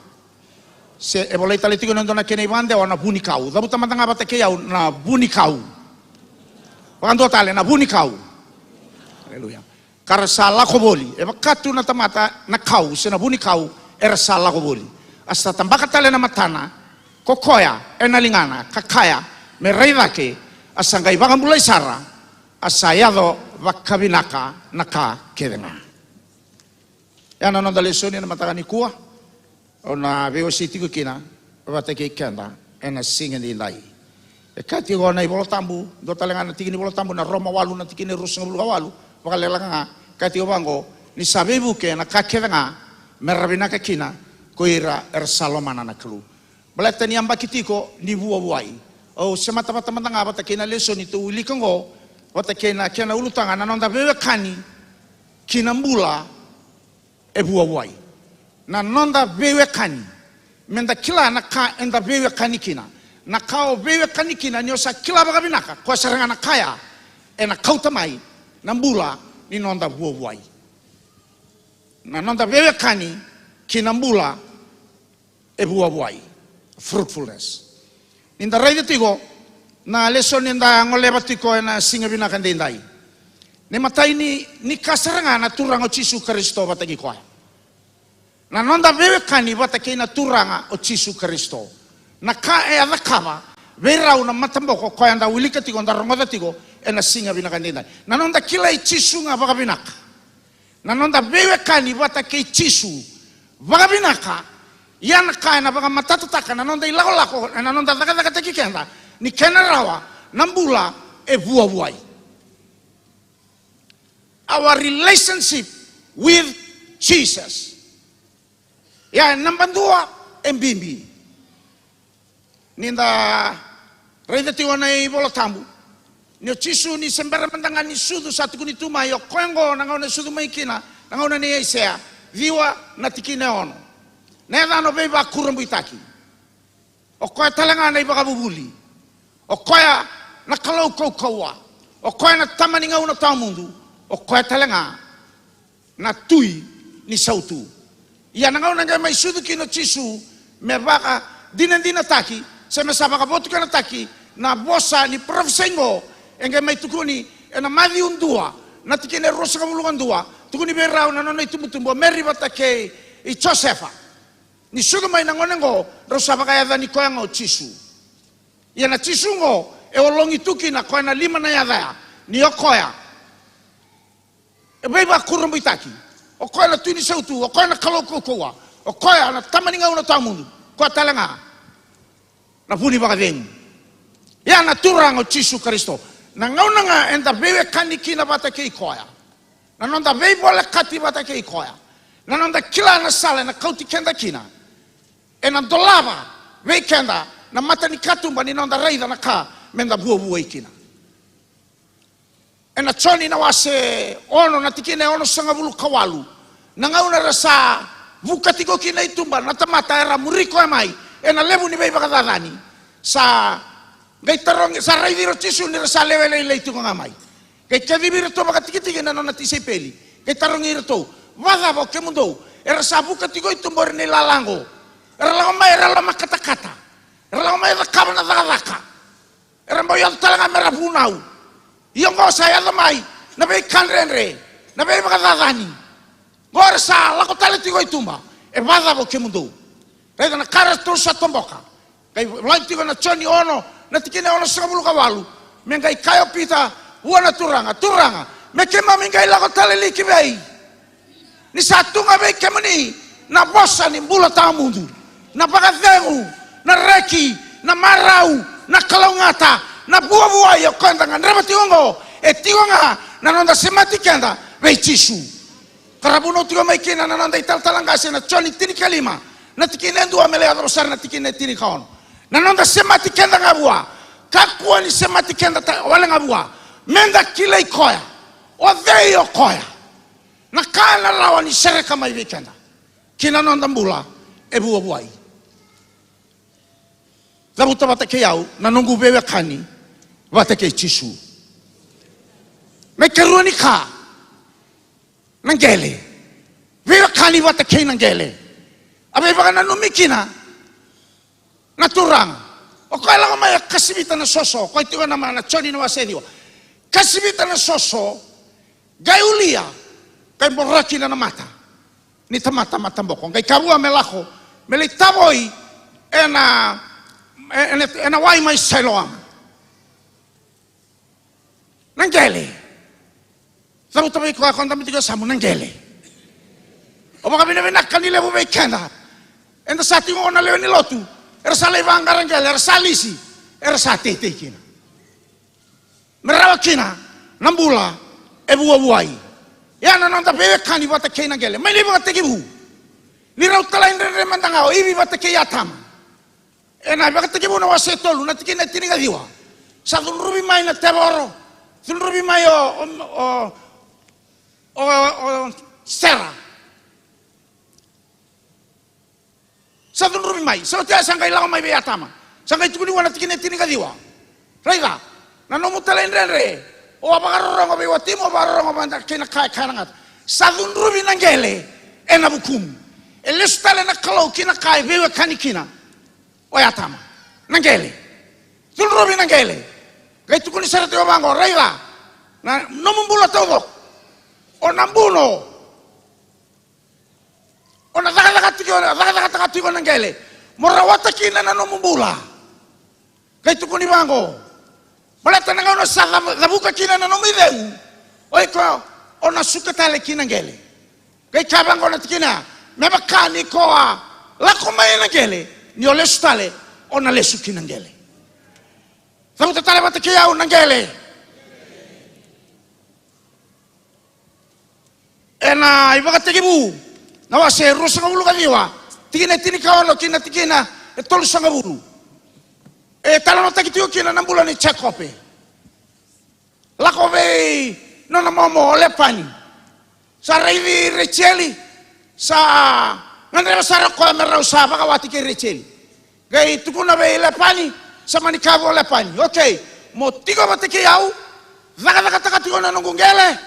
Se e volai tale tiko ena dua na kena ivadewa, na vunikau. Cavuta mada ga vata kei au, na vunikau. Vakadua tale, na vunikau. Aleluya. Ka ra sa lako voli, e vaka tu na tamata na kau se na vunikau, era sa lako voli. A sa tabaka tale na matana ko koya ena ligana, ka kaya me rai cake, a sa qai vakabulai sara, a sa yaco vakavinaka na ka kece ga. Ia na noda lesoni ena mataka nikua, au na veiwasei tiko kina vata kei keda ena siga edaidai. E kaya tiko na iVola Tabu, dua tale ga na tiki ni Vola Tabu, na Roma walu na tikina e ruasagavulu ka walu, vakalekaleka ga, kaya tiko vaqo, ni sa veivuke na ka kece ga me ra vinaka kina ko ira era sa lomana na Kalou. Baleta ni yabaki tiko ni vuavuai. Au semata vata mada ga vata kei na lesoni tou wilika oqo, vata kei na kena ulutaga na noda veiwekani ki na bula e vuavuai. Na noda veiwekani. Meda kila na ka eda veiwekani kina. Na ka o veiwekani kina ni o sa kila vakavinaka, koya sara ga na ka ya ena kauta mai na bula ni noda vuavuai. Na noda veiwekani ki na bula e vuavuai. Fruitfulness. Ni da raica tiko na lesoni eda goleva tiko ena siga vinaka edaidai. Na imatai ni, ni ka sara ga na Turaga o Jisu Karisito vata kei koya. Na noda veiwekani vata kei na Turaga o Jisu Karisito. Na ka e a cakava vei rau na mataboko koya da wilika tiko, da rogoca tiko ena siga vinaka edaidai. Na noda kilai Jisu ga vakavinaka. Na noda veiwekani vata kei Jisu vakavinaka, ia na ka ena vakamatatataka na noda ilakolako, ena noda cakacakataki keda, ni kena rawa na bula e vuavuai. Our relationship with Jesus. Ia, naba dua, E bibi ni da raica tiko na iVola Tabu ni o Jisu ni se bera mada ga ni sucu sa tukuni tu mai, o koya oqo na gauna e sucu mai kina, na gauna nei Aisea ciwa na tikina e ono. Na yacana o Veivakurabuitaki. O koya tale ga na iVakavuvuli. O koya na Kalou kaukauwa. O koya na Tama ni gauna tawamudu. O koya tale ga na Tui ni sautu. Ia na gauna e qai mai sucu kina o Jisu, me vakadinadinataki se me sa vakavotukanataki na vosa ni parofisai oqo, e qai mai tukuni ena Maciu dua na tikina e ruasagavulu ka dua, tukuni vei rau na nona itubutubu o Meri vata kei Josefa. Ni sucu mai na gone oqo, rau sa vakayacani koya ga o Jisu. Ia na Jisu oqo e ologi tu kina koya na lima na yaca ya, ni o koya e Veivakurabuitaki, o koya na Tui ni sautu, o koya na Kalou kaukauwa, o koya na Tama ni gauna tawamudu, koya tale ga na Vu ni vakacegu. Ia na Turaga o Jisu Karisito. Na gauna ga eda veiwekani kina vata kei koya, na noda veivolekati vata kei koya, na noda kila na sala ena kauti keda kina, ena dolava vei keda na mata ni katuba ni noda raica na ka meda vuavuai kina. Ena Joni na wase ono na tikina e onosagavulu ka walu, na gauna era sa vuka tiko kina i tuba na tamata era muri koya mai ena levu ni veivakacacani, sa qai tarogi, sa raici ira o Jisu ni ra sa lewe lailai tiko ga mai. Qai kacivi iratou vakatikitiki na nona tisaipeli, qai tarogi iratou, "Vakacava o kemudou era sa vuka tiko i tuba o ira na ilala oqo? Era lako mai era lomakatakata, era lako mai cakava na cakacaka, era bau yaco tale ga mera vunau. Ia oqo sa yaco mai na veika dredre, na veivakacacani. Oqo era sa lako tale tiko i tuba. E vakacava o kemudou?" Raica na ka ratou sa toboka. Qai volai tiko na Joni ono na tikina e onosagavulu ka walu, me qai kaya o Pita vua na Turaga, "Turaga, me keimami qai lako tale li ki vei? Ni sa tu ga vei kemuni na vosa ni bula tawamudu, na vakacegu, na reki, na marau, na kalougata, na vuavuai. O koya eda gadreva tiko oqo, e tiko ga na noda semati keda vei Jisu." Ka ra vunau tiko mai kina na noda italatala qase na Joni tinikalima na tikina e dua me lai yacova sara na tikina e tinikaono. Na noda semati keda ga vua, kakua ni semati keda ta-, wale ga vua, meda kilai koya. O cei o koya? Na ka ena rawa ni sereka mai vei keda ki na noda bula e vuavuai. Cavuta vata kei au na noqu veiwekani vata kei Jisu. Na ikarua ni ka, na qele. Veiwekani vata kei na qele. A veivakananumi kina na Turaga. O koya e lako mai e kasivita na soso, koya e tiko na ma-, na Joni na wase ciwa. Kasivita na soso, qai ulia, qai boroya kina na mata ni tamata mataboko, qai kaya vua me lako me lai tavoi ena, ena, ena wai mai Sailoama. Na qele. Cavuta vei koya ko dabe tiko e yasamu, na qele. Au vakavinavinaka ni levu vei keda eda sa tiko qo na lewe ni lotu era sa lai vaqara qele, era sa lisi, era sa teitei kina. Me rawa kina na bula e vuavuai. Ia na noda veiwekani vata kei na qele. Mai na ivakatekivu, ni rau talaidredre mada ga o Ivi vata kei Atama. Ena ivakatekivu na wase tolu na tikina e tinikaciwa, sa cudruvi mai na tevoro, cudruvi mai o, o, o, o, o Sera. Sa cudruvi mai, sa oti ya sa qai lako mai vei Atama. Sa qai tukuni vua na tikina e tinikaciwa, "Raica, na nomu talaidredre, o a vakarorogo vei watimu, o a vakarorogo mada kei na ka e kaya na gata. Sa cudruvi na qele ena vukumu." E lesu tale na Kalou ki na ka e veiwekani kina o Atama, na qele. Cudruvi na qele. Qai tukuni sara tiko vaqo, "Raica, na nomu bula taucoko, o na buno, o na cakacaka tiko, cakacakataka tiko na qele mo rawata kina na nomu bula." Qai tukuni vaqo, "Baleta na gauna sa cav-, cavuka kina na nomu icegu, o iko o na suka tale ki na qele." Qai kaya vaqo na tikina, "Me vaka ni ko a lako mai ena qele, ni o lesu tale, o na lesu ki na qele." Cavuta tale vata kei au, na qele. Ena ivakatekivu na wase ruasagavulu ka ciwa, Tikina e tinikaono kei na tikina e tolusagavulu. E talanoataki tiko kina na bula nei Jekope. Lako vei nona momo o Lepani. Sa raici Rejeli, sa gadreva sara o koya me rau sa vakawati kei Rejeli. Qai tukuna vei Lepani, sa mani kaya vua o Lepani, "Okei, mo tiko vata kei au, cakacakataka tiko na noqu qele,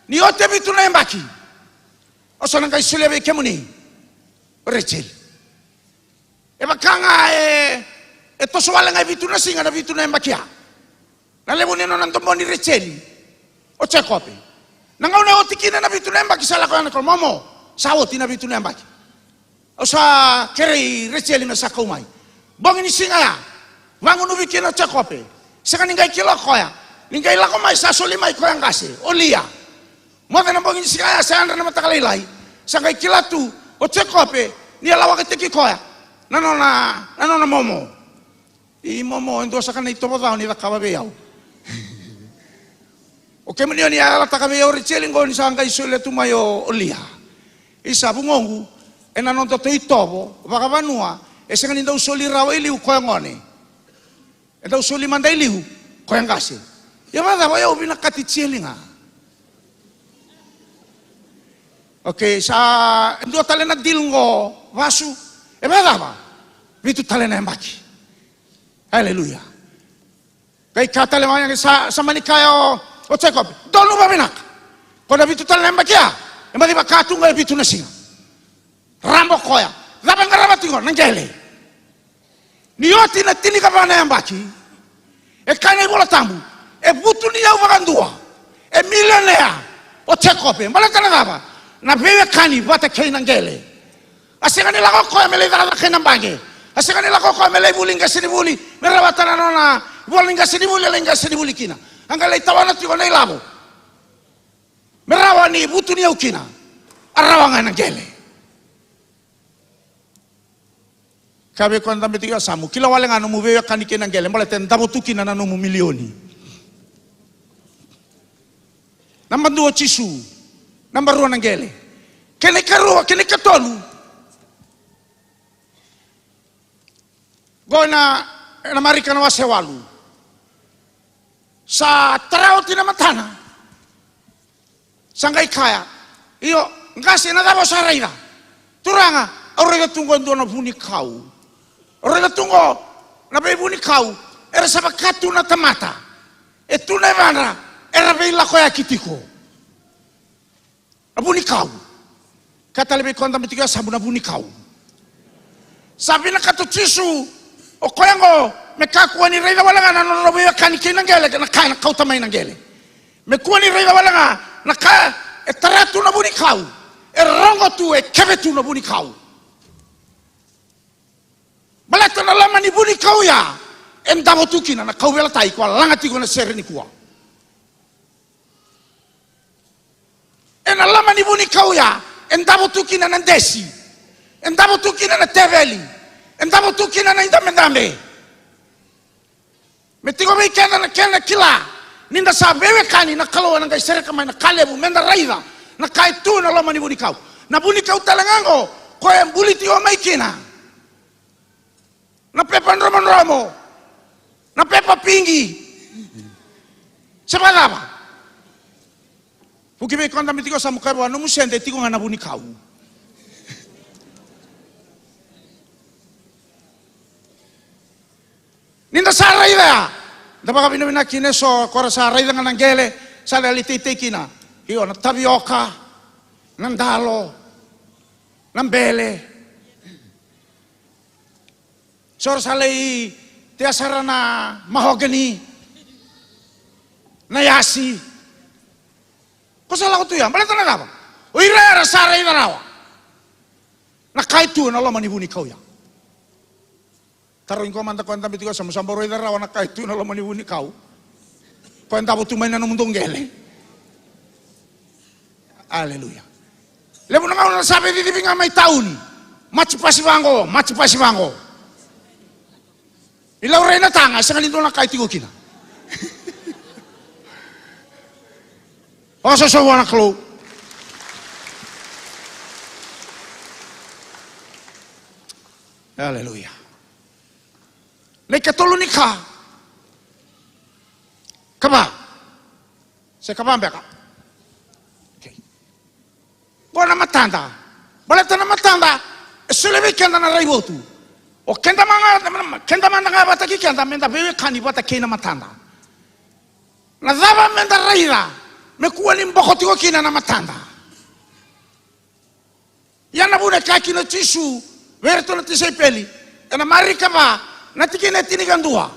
ni oti e vitu na yabaki, au sa na qai solia vei kemuni o Rejeli." E vaka ga e, e toso wale ga e vitu na siga na vitu na yabaki ya. Na levu ni nona domoni Rejeli o Jekope. Na gauna e oti kina na vitu na yabaki sa lako yani na koro, "Momo, sa oti na vitu na yabaki. Au sa kerei Rejeli me sa kau mai." Bogi ni siga ya, vagunuvi kina o Jekope. Sega ni qai kila o koya ni qai lako mai, sa soli mai koya qase, o Lia. Moce na bogi ni siga ya sa yadra na mataka lailai, sa qai kila tu o Jekope ni a lawakitaki koya na nona, na nona momo. "I momo, e dua saka na itovo ca o ni cakava vei au. O kemuni o ni a yalataka vei au Rejeli qo ni sa qai solia tu mai o, o Lia. Isa, vugoqu, ena nodatou itovo vakavanua, e sega ni dau soli rawa i liu koya gone. E dau soli mada i liu koya qase. Ia vakacava o yau vinakati Rejeli ga?" Okei, sa e dua tale na deal qo, vasu. E vakacava? Vitu tale na yabaki. Aleluya. Qai kaya tale mai, sa, sa mani kaya o, o Jekope, "Donu vavinaka. Ko na vitu tale na yabaki ya, e baci vaka tu ga e vitu na siga." Raba o koya. Cava e qarava tiko? Na qele. Ni oti na tinikava na yabaki, e kaya na iVola Tabu, e vutuniyau vakadua, e milionea o Jekope. Baleta na cava? Na veiwekani vata kei na qele. A sega ni lako o koya me lai cakacaka ena baqe. A sega ni lako o koya me lai vuli qasenivuli, me rawata na nona ivola ni qasenivuli, e lai qasenivuli kina. A qai lai tawana tiko na ilavo me rawa ni vutuniyau kina. A rawa ga ena qele. Kaya vei koya na dabe tiko e yasamu, kila wale ga nomu veiwekani kei na qele, baleta e davo tu kina na nomu milioni. Naba dua o Jisu, naba rua na qele. Kena ikarua, kena ikatolu. Qo ena, ena Marika na wase walu. Sa tara oti na matana. Sa qai kaya, "Io, qase, na cava o sa raica?" "Turaga, au raica tu qo e dua na vunikau. Au raica tu qo na veivunikau, era sa vaka tu na tamata. E tu na yavadra, era veilakoyaki tiko." Na vunikau. Kaya tale vei koya na dabe tiko e yasamu, na vunikau. Sa vinakata o Jisu, o koya qo, me kakua ni raica wale ga na nona veiwekani kei na qele, na ka ena kauta mai na qele. Me kua ni raica wale ga na ka e tara tu na vunikau, e rogo tu, e keve tu na vunikau. Baleta na loma ni vunikau ya, e davo tu kina na kauveilatai ko a laga tiko na sere nikua. Ena loma ni vunikau ya, e davo tu kina na desi. E davo tu kina na teveli. E davo tu kina na idabedabe. Me tiko vei keda na kena kila ni da sa veiwekani, na Kalou ena qai sereka mai na ka levu, meda raica na ka e tu ena loma ni vunikau. Na vunikau tale ga qo, koya e buli tiko mai kina na pepa dromodromo, na pepa pigi. Se vakacava? Vuki vei koya na dabe tiko e yasamu, kaya vua, nomu sede e tiko ga na vunikau. Ni da sa raica ya, da vakavinavinaka kina eso, ko ra sa raica ga na qele, sa lai teitei kina. Io, na tavioka, na dalo, na bele. So ra sa lai tea sara na mahogany, na yasi. Ko sa lako tu ya, baleta na cava? O ira era sa raica rawa na ka e tu ena loma ni vunikau ya. Tarogi koya mada koya na dabe tiko e yasamu, sa bau raica rawa na ka e tu ena loma ni vunikau? Koya e davo tu mai na nomudou qele. Aleluya. Levu na gauna sa veicicivi ga mai tauni. Maci pasi vaqo, maci pasi vaqo. Ni laurai na taga, e sega ni dua na ka e tiko kina. Vakasoso vua na Kalou. Aleluya. Na ikatolu ni ka. Kava. Se kava beka. Okay. Qo na matada. Baleta na matada e solia vei keda na raivotu. O keda mada ga, keda mada ga vata kei keda, meda veiwekani vata kei na matada. Na cava meda raica me kua ni boko tiko kina na matada? Ia na vuna e kaya kina o Jisu vei iratou na tisaipeli ena Marika va, na tikina e tinikadua.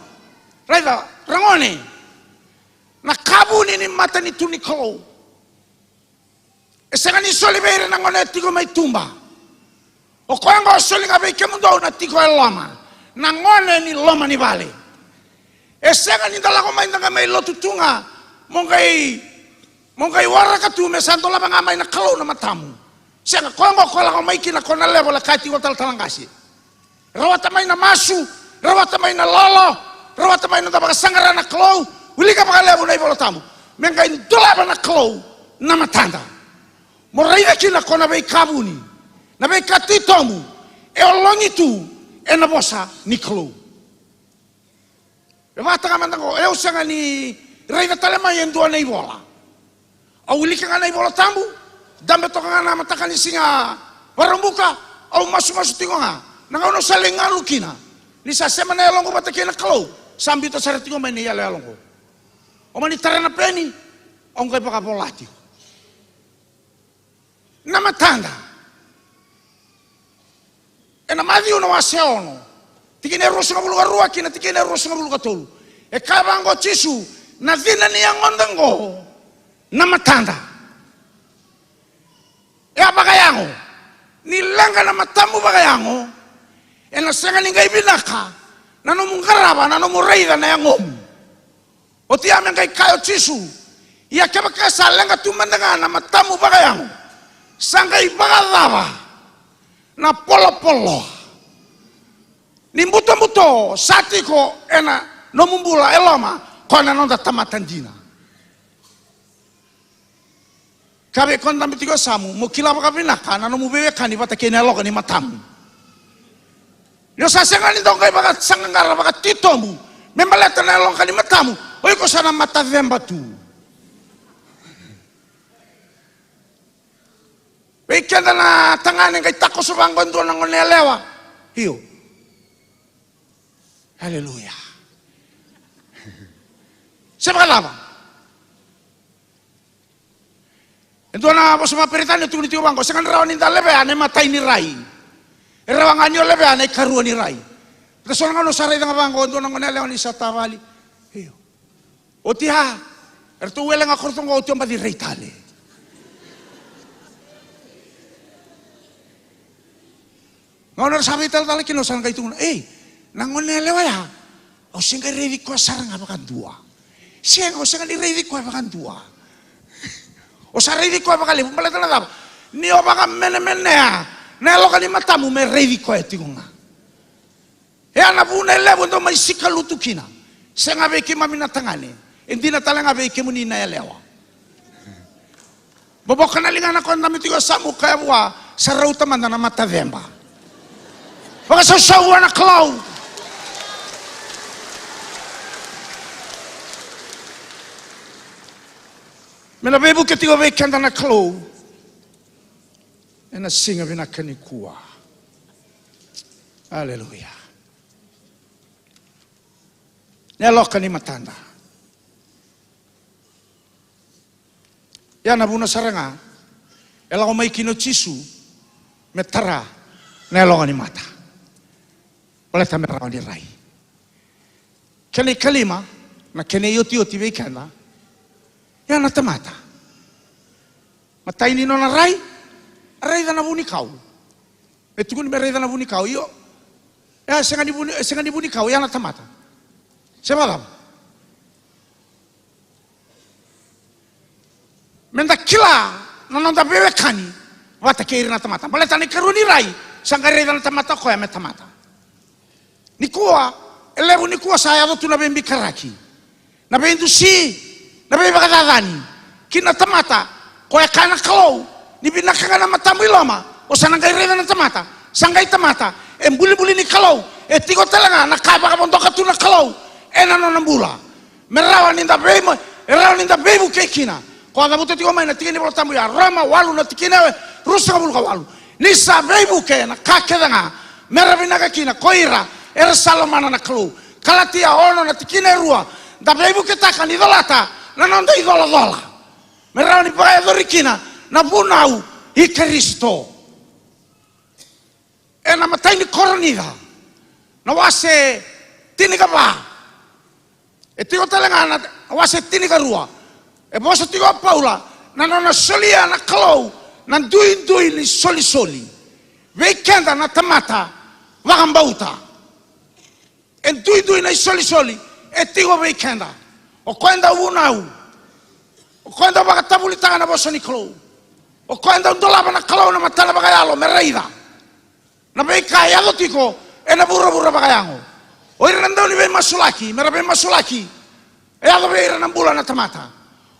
Raica, ragone, na ka vuni ni matanitu ni Kalou e sega ni soli vei ira na gone e tiko mai tuba. O koya oqo e soli ga vei kemudou na tiko e loma, na gone ni loma ni vale. E sega ni da lako mai da qai mai lotu tu ga mo qai, mo qai waraka tu me sa dolava ga mai na Kalou na matamu. Sega, koya oqo ko lako mai kina ko na level e kaya tiko o talatala qase. Rawata mai na masu, rawata mai na lolo, rawata mai na noda vakasaqara na Kalou. Wilika vakalevu na iVola Tabu me qai dolava na Kalou na matada. Mo raica kina ko na veika vuni, na veika titobu e ologi tu ena vosa ni Kalou. E vata ga mada qo, au sega ni raica tale mai e dua na ivola. Au wilika ga na iVola Tabu, dabe toka ga na mataka ni siga Vakaraubuka, au masumasu tiko ga. Na gauna au sa lai galu kina ni sa sema na yaloqu vata kei na Kalou, sa biuta sara tiko mai na iyaloyalo qo. Au mani tara na peni, au qai vakavola tiko. Na matada. Ena Maciu na wase ono, tikina e ruasagavulu ka rua kei na tikina e ruasagavulu ka tolu. E kaya vaqo o Jisu, na cina ni yagoda qo na matada. E a vakayago. Ni leqa na matamu vakayago, ena sega ni qai vinaka na nomu qarava, na nomu raica na yagomu. Oti ya me qai kaya o Jisu, ia kevaka sa leqa tu mada ga na matamu vakayago, sa qai vakacava na polopolo ni butobuto sa tiko ena nomu bula e loma, ko na noda tamata dina. Ka vei koya na dabe tiko e yasamu, mo kila vakavinaka na nomu veiwekani vata kei na yaloka ni matamu. Ni o sa sega ni dau qai vakasaqaqara vakatitobu me baleta na yaloka ni matamu, o iko sa na mataceba tu. Vei keda na tagane qai takoso vaqo e dua na gone yalewa. Io. Aleluya. Se vakalava. E dua na vosa vakaperitania e tukuni tiko vaqo, sega ni rawa ni da levea na imatai ni rai. E rawa ga ni o levea na ikarua ni rai. Baleta so na gauna o sa raica ga vaqo e dua na gone yalewa ni sa tavali. Io. Oti ya, eratou wele ga ko ratou qo, oti o baci rai tale. Gauna era sa veitalatala kina, o sa na qai tukuna, ei, na gone yalewa ya, au se qai raici koya sara ga vakadua. Sega, o sega ni raici koya vakadua. O sa raici koya vakalevu, baleta na cava? Ni o vakamenemenea na yaloka ni matamu me raici koya tiko ga. E a na vuna e levu e dau mai sikalutu kina. Sega vei keimami na tagane, e dina tale ga vei kemuni na yalewa. Boboka na ligana ko na dabe tiko e yasamu, kaya vua, sa rauta mada na mataceba. Vakasausau vua na Kalou. Me na veivuke tiko vei keda na Kalou ena siga vinaka nikua. Aleluya. Na yaloka ni matada. Ia na vuna sara ga e lako mai kina o Jisu me tara na yaloka ni mata. Baleta me rawa ni rai. Kena ikalima, na kena iotioti vei keda, ia na tamata. Matai ni nona rai, a raica na vunikau. Me tukuni me raica na vunikau, io. E a sega ni vuni, e sega ni vunikau, ia na tamata. Se vakacava? Meda kila na noda veiwekani vata kei ira na tamata. Baleta na ikarua ni rai, sa qai raica na tamata o koya me tamata. Nikua, e levu nikua sa yaco tu na veibikaraki, na veidusi, na veivakacacani ki na tamata. Koya e kaya na Kalou, ni vinaka ga na matamu i loma, o sa na qai raica na tamata, sa qai tamata. E bulibuli ni Kalou, e tiko tale ga na ka e vakavodoka tu na Kalou ena nona bula. Me rawa ni da vei, e rawa ni da veivuke kina. Ko a cavuta tiko mai na tiki ni Volatabu ya, Roma walu na tikina e ruasagavulu ka walu. Ni sa veivuke na ka kece ga, me ra vinaka kina ko ira era sa lomana na Kalou. Kalatia ono na tikina e rua, da veivuketaka ni colata na noda icolacola. Me rawa ni vakayacori kina na vunau i Karisito. Ena imatai ni Korinica, na wase tinikava. E tiko tale ga na wase tinikarua. E vosa tiko o Paula na nona solia na Kalou na duidui ni solisoli vei keda na tamata vakabauta. E duidui na isolisoli e tiko vei keda. O koya e dau vunau. O koya e dau vakatavulitaka na vosa ni Kalou. O koya e dau dolava na Kalou na matana vakayalo me raica na veika e yaco tiko ena vuravura vakayago. O ira na dau ni veimasulaki, me ra veimasulaki. E yaco vei ira na bula na tamata.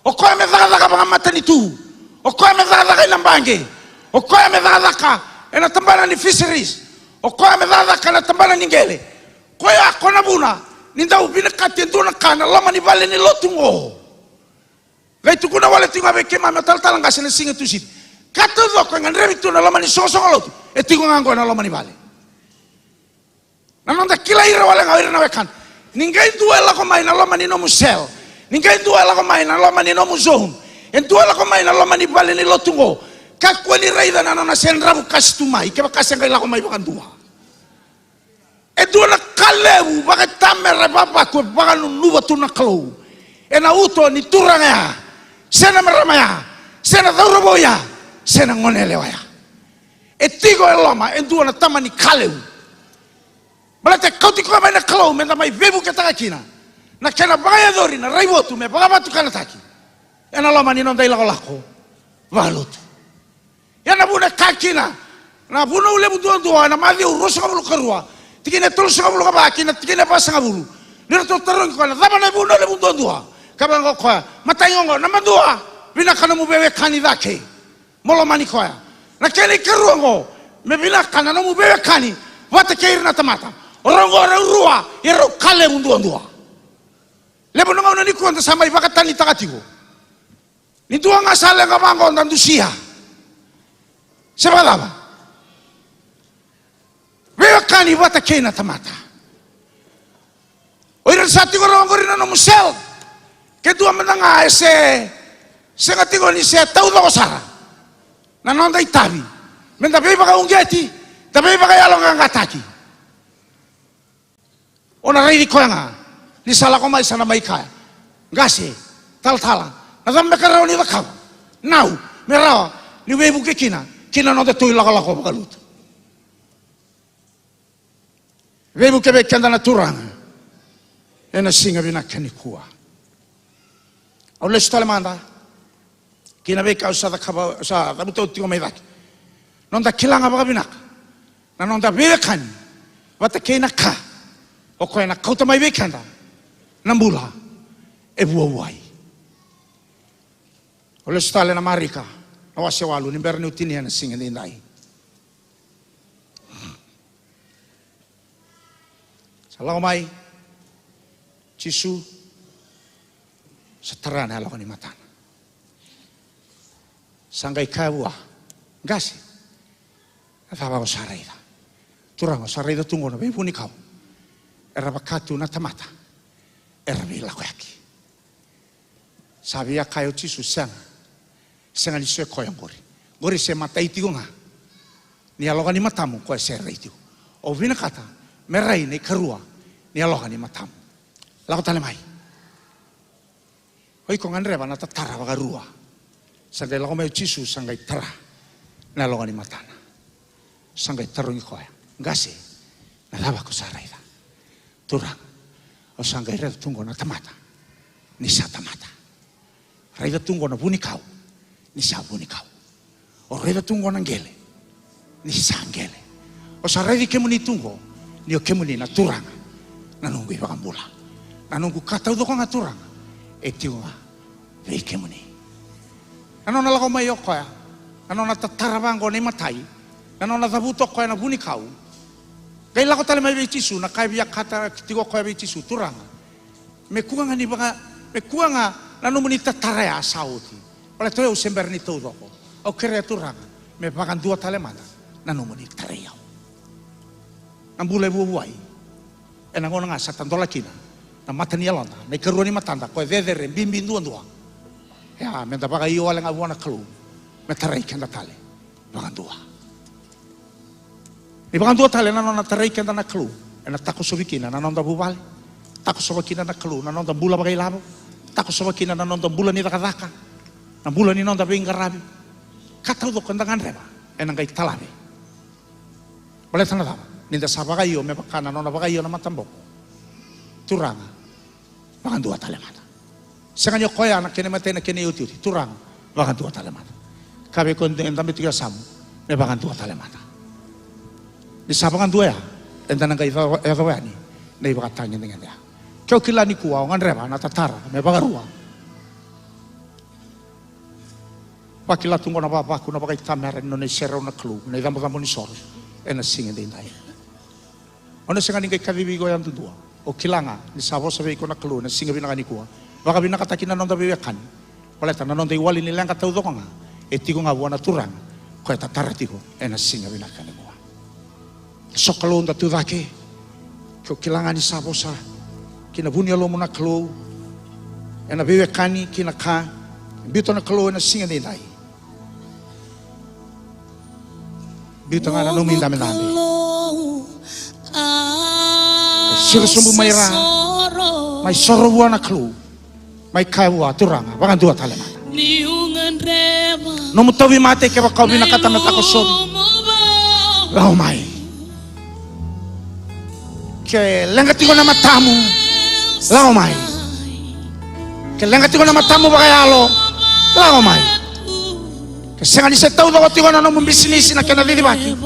O koya me cakacaka vakamatanitu. O koya me cakacaka ena baqe. O koya me cakacaka ena tabana ni fisheries. O koya me cakacaka ena tabana ni qele. Koya ko na vuna ni dau vinakati e dua na ka na loma ni vale ni lotu oqo. Qai tukuna wale tiko ga vei keimami o talatala qase na siga Tusiti. Ka taucoko e gadrevi tu na loma ni soqosoqo lotu, e tiko ga oqo ena loma ni vale. Na noda kilai ira wale ga o ira na wekada. Ni qai dua e lako mai na loma ni nomu cell, ni qai dua e lako mai na loma ni nomu zone, e dua e lako mai na loma ni vale ni lotu oqo, kakua ni raica na nona se dravu kasi tu mai kevaka se qai lako mai vakadua. E dua na ka levu vakaitamera e vavaku e vakanunuva tu na Kalou ena uto ni turaga ya, se na marama ya, se na cauravou ya, se na goneyalewa ya. E tiko e loma e dua na tama ni ka levu. Baleta e kauti koya mai na Kalou me da mai veivuketaka kina na kena vakayacori na raivotu me vakavatukanataki ena loma ni noda ilakolako vakalotu. Ia na vuna e kaya kina na Vunau Levu duadua ena Maciu ruasagavulu ka rua, tikina e tolusagavulu ka va kei na tikina e vasagavulu. Ni ratou tarogi koya na cava na ivunau levu duadua, ka vaqo o koya, matai oqo, na madua, vinaka nomu veiwekani cake, mo lomani koya. Na kena ikarua oqo, me vinaka na nomu veiwekani vata kei ira na tamata. O rau oqo rau rua, ia rau ka levu duadua. Levu na gauna nikua da sa mai vakatanitaka tiko. Ni dua ga sa leqa vaqo da dusia. Se vakacava? Veiwekani vata kei na tamata. O ira sa tiko rawa oqori na nomu cell, ke dua mada ga e se sega tiko ni se taucoko sara na noda itavi me da veivakauqeti, da veivakayaloqaqataki. O na raici koya ga ni sa lako mai, sa na mai kaya, qase, talatala, na cava beka rawa ni cakava nau me rawa ni veivuke kina ki na noda tou ilakolako vakalotu? Veivuke vei keda na Turaga ena siga vinaka nikua. Au lesu tale mada ki na veika au sa cakava, au sa cavuta oti tiko mai cake. Noda kila ga vakavinaka na noda veiwekani vata kei na ka o koya na kauta mai vei keda na bula e vuavuai. Au lesu tale na Marika na wase walu ni bera niu tinia na siga edaidai. Sa lako mai Jisu, sa tara na yaloka ni matana. Sa qai kaya vua, qase, na cava o sa raica? Turaga, o sa raica tu qo na veivunikau era vaka tu na tamata era veilakoyaki. Sa via kaya o Jisu, sega. Sega ni so e koya oqori. Oqori se matai tiko ga ni yaloka ni matamu koya se rai tiko. O vinakata me rai na ikarua ni yaloka ni matamu. Lako tale mai. O iko gadreva na tatara vakarua. Sa qai lako mai o Jisu, sa qai tara na yaloka ni matana. Sa qai tarogi koya, qase, na cava ko sa raica? Turaga, au sa qai raica tu qo na tamata ni sa tamata. Raica tu qo na vunikau ni sa vunikau. O raica tu qo na qele ni sa qele. O sa raici kemuni tu qo ni o kemuni na Turaga, na noqu iVakabula. Na noqu ka taucoko ga, Turaga, e tiko ga vei kemuni. Na nona lako mai o koya, na nona tatara vaqo na imatai, na nona cavuta o koya na vunikau, Qai lako tale mai vei Jisu, na ka e vinakata tiko o koya vei Jisu, Turaga, me kua ga ni vaka, me kua ga na nomuni tatara ya sa oti. Baleta o yau se bera ni taucoko. Au kerea, Turaga, me vakadua tale mada na nomuni tarai au. Na bula e vuavuai ena gauna ga sa tadola kina na mata ni yaloda, na ikarua ni matada, koya e cecere, bibi duadua. Ia, meda vakaio wale ga vua na Kalou me tarai keda tale vakadua. Ni vakadua tale na nona tarai keda na Kalou, ena takosovi kina na noda vuvale, takosova kina na Kalou na noda bula vakailavo, takosova kina na noda bula ni cakacaka, na bula ni noda veiqaravi. Ka taucoko eda gadreva ena qai talave. Baleta na cava? Ni da sa vakaio me vaka na nona vakaio na mataboko. Turaga, vakadua tale mada. Sega ni o koya na kena imatai, na kena iotioti. Turaga, vakadua tale mada. Kaya vei koya e dabe tiko e yasamu, me vakadua tale mada. Ni sa vakadua ya, eda na qai yaco, yacova yani na ivakatagedegede ya. Ke o kila nikua o gadreva na tatara me vakarua, vakila tu qo na vavaku, na vakaitamera ni nona iserau na Kalou na icabocabo ni soro ena siga edaidai. O na sega ni qai kacivi iko yadudua. O kila ga ni sa vosa vei iko na Kalou ena siga vinaka nikua. Vakavinakataki na noda veiwekani. Baleta na noda iwali ni leqa taucoko ga e tiko ga vua na Turaga, koya e tatara tiko ena siga vinaka nikua. Sokalou, da tu cake. Ke o kila ga ni sa vosa ki na vu ni yalomu na Kalou ena veiwekani kei na ka e biuta na Kalou ena siga edaidai, biuta ga na nomu idabedabe. Siro sobu mai ra, mai soro vua na Kalou. Mai kaya vua, Turaga, vakadua tale mada. Nomu tauvimate, kevaka o vinakata me takosovi, lako mai. Ke leqa tiko na matamu, lako mai. Ke leqa tiko na matamu vakayalo, lako mai. Ke sega ni se taucoko tiko na nomu bisinisi, na kena cicivaki,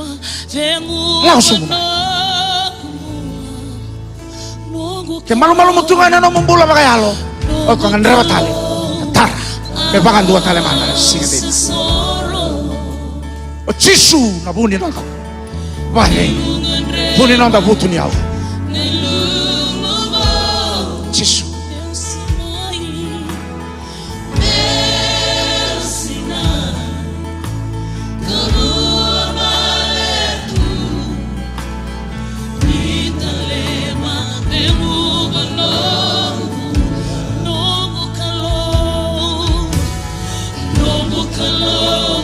lako sobu mai. Ke malumalumu tu ga na nomu bula vakayalo, o iko gadreva tale na tatara me vakadua tale mada na siga edaidai. O Jisu na vu ni noda vale, vu ni noda vutuniyau. Jisu.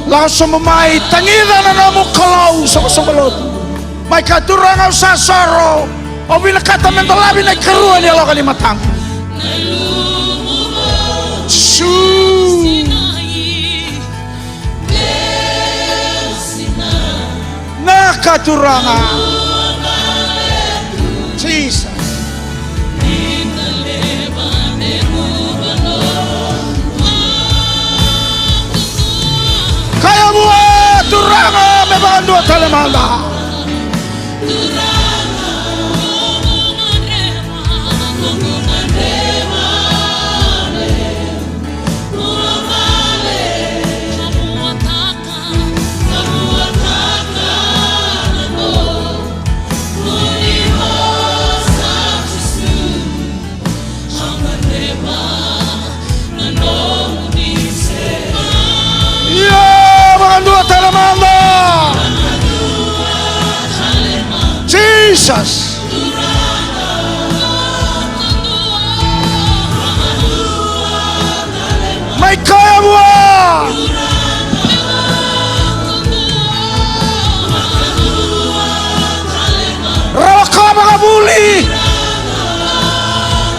Lako sobu mai, tagica na nomu Kalou, soqosoqo lotu. Mai kaya, Turaga, au sa soro. Au vinakata me dolavi na ikarua ni yaloka ni mataqu. Jisu. Na ka, Turaga. Jesus. Kaya vua, Turaga, me vakadua tale mada. Io, vakadua tale mada. Jesus. Mai kaya vua. Rawa ka vakavuli.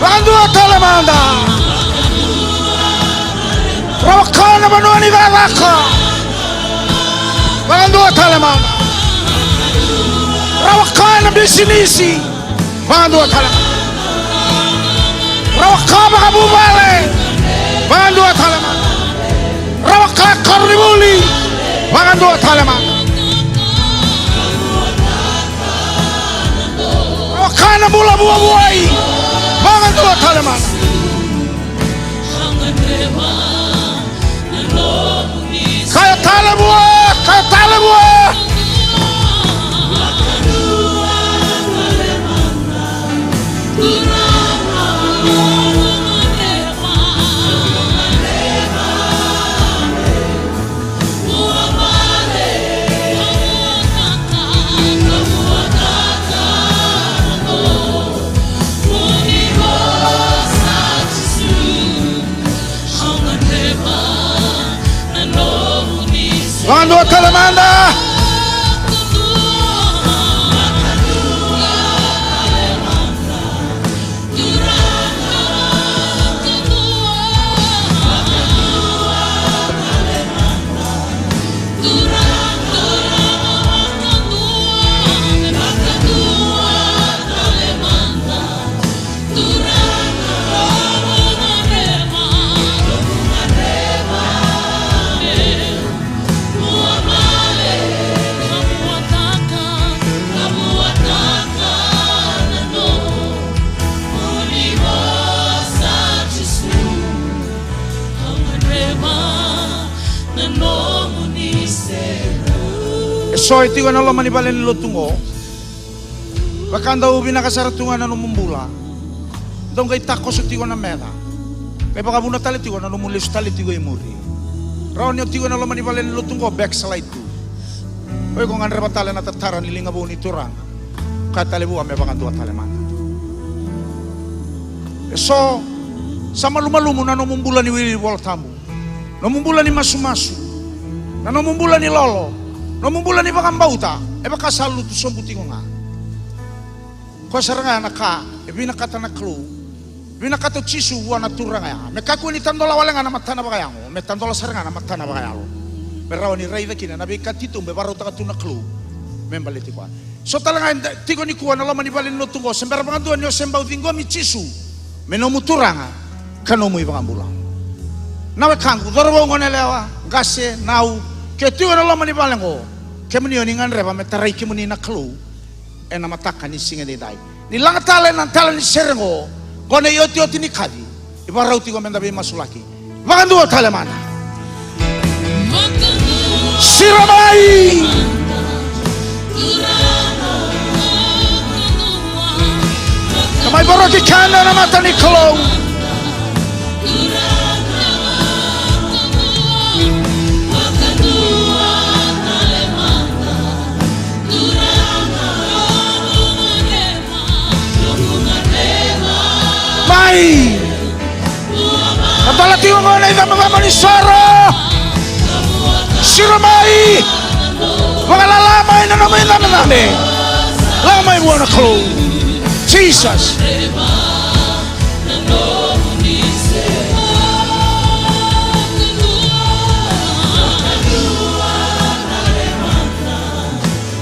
Vakadua tale mada. Rawa ka na vanua ni cakacaka. Vakadua tale mada. Rawa ka na bisinisi. Vakadua tale mada. Rawa ka vakavuvale. Vakadua tale mada. Rawa ka koronivuli. Vakadua tale mada. Rawa ka na bula vuavuai. Vakadua tale mada. Kaya tale vua, kaya tale vua. Vakadua tale mada. E so e tiko ena loma ni vale ni lotu oqo. Vaka dau vinaka sara tu ga na nomu bula. Dau qai takoso tiko na meca. Qai vakavuna tale tiko na nomu lesu tale tiko i muri. Rawa ni o tiko ena loma ni vale ni lotu oqo, backslide tu. O iko gadreva tale na tatara ni liga vou ni Turaga. Kaya tale vua me vakadua tale mada. E so sa malumalumu na nomu bula ni wili Vola Tabu. Nomu bula ni masumasu, na nomu bula ni lolo, nomu bula ni vakabauta, e vaka sa lutu sobu tiko ga. Koya sara ga na ka e vinakata na Kalou, vinakata o Jisu vua na turaga ya, me kakua ni tadola wale ga na matana vakayago, me tadola sara ga na matana vakayalo, me rawa ni raica kina na veika titobu e vakarautaka tu na Kalou me baleti koya. So tale ga e tiko nikua ena loma ni vale ni lotu oqo, se bera vakadua ni o se bau ciqomi Jisu me nomu Turaga ka nomu iVakabula. Na wekaqu, cauravou, goneyalewa, qase, nau, ke tiko ena loma ni vale oqo, kemuni o ni gadreva me tarai kemuni na Kalou ena mataka ni siga edaidai. Ni laga tale na tala ni sere oqo, oqo na iotioti ni kaci. E vakarau tiko meda veimasulaki. Vakadua tale mada. Siro mai. Ka mai voroki keda na mata ni Kalou. Mai. Na tala tiko qo na icabocabo ni soro. Siro mai. Vakalala mai na nomu icabecabe. Lako mai vua na Kalou. Jesus.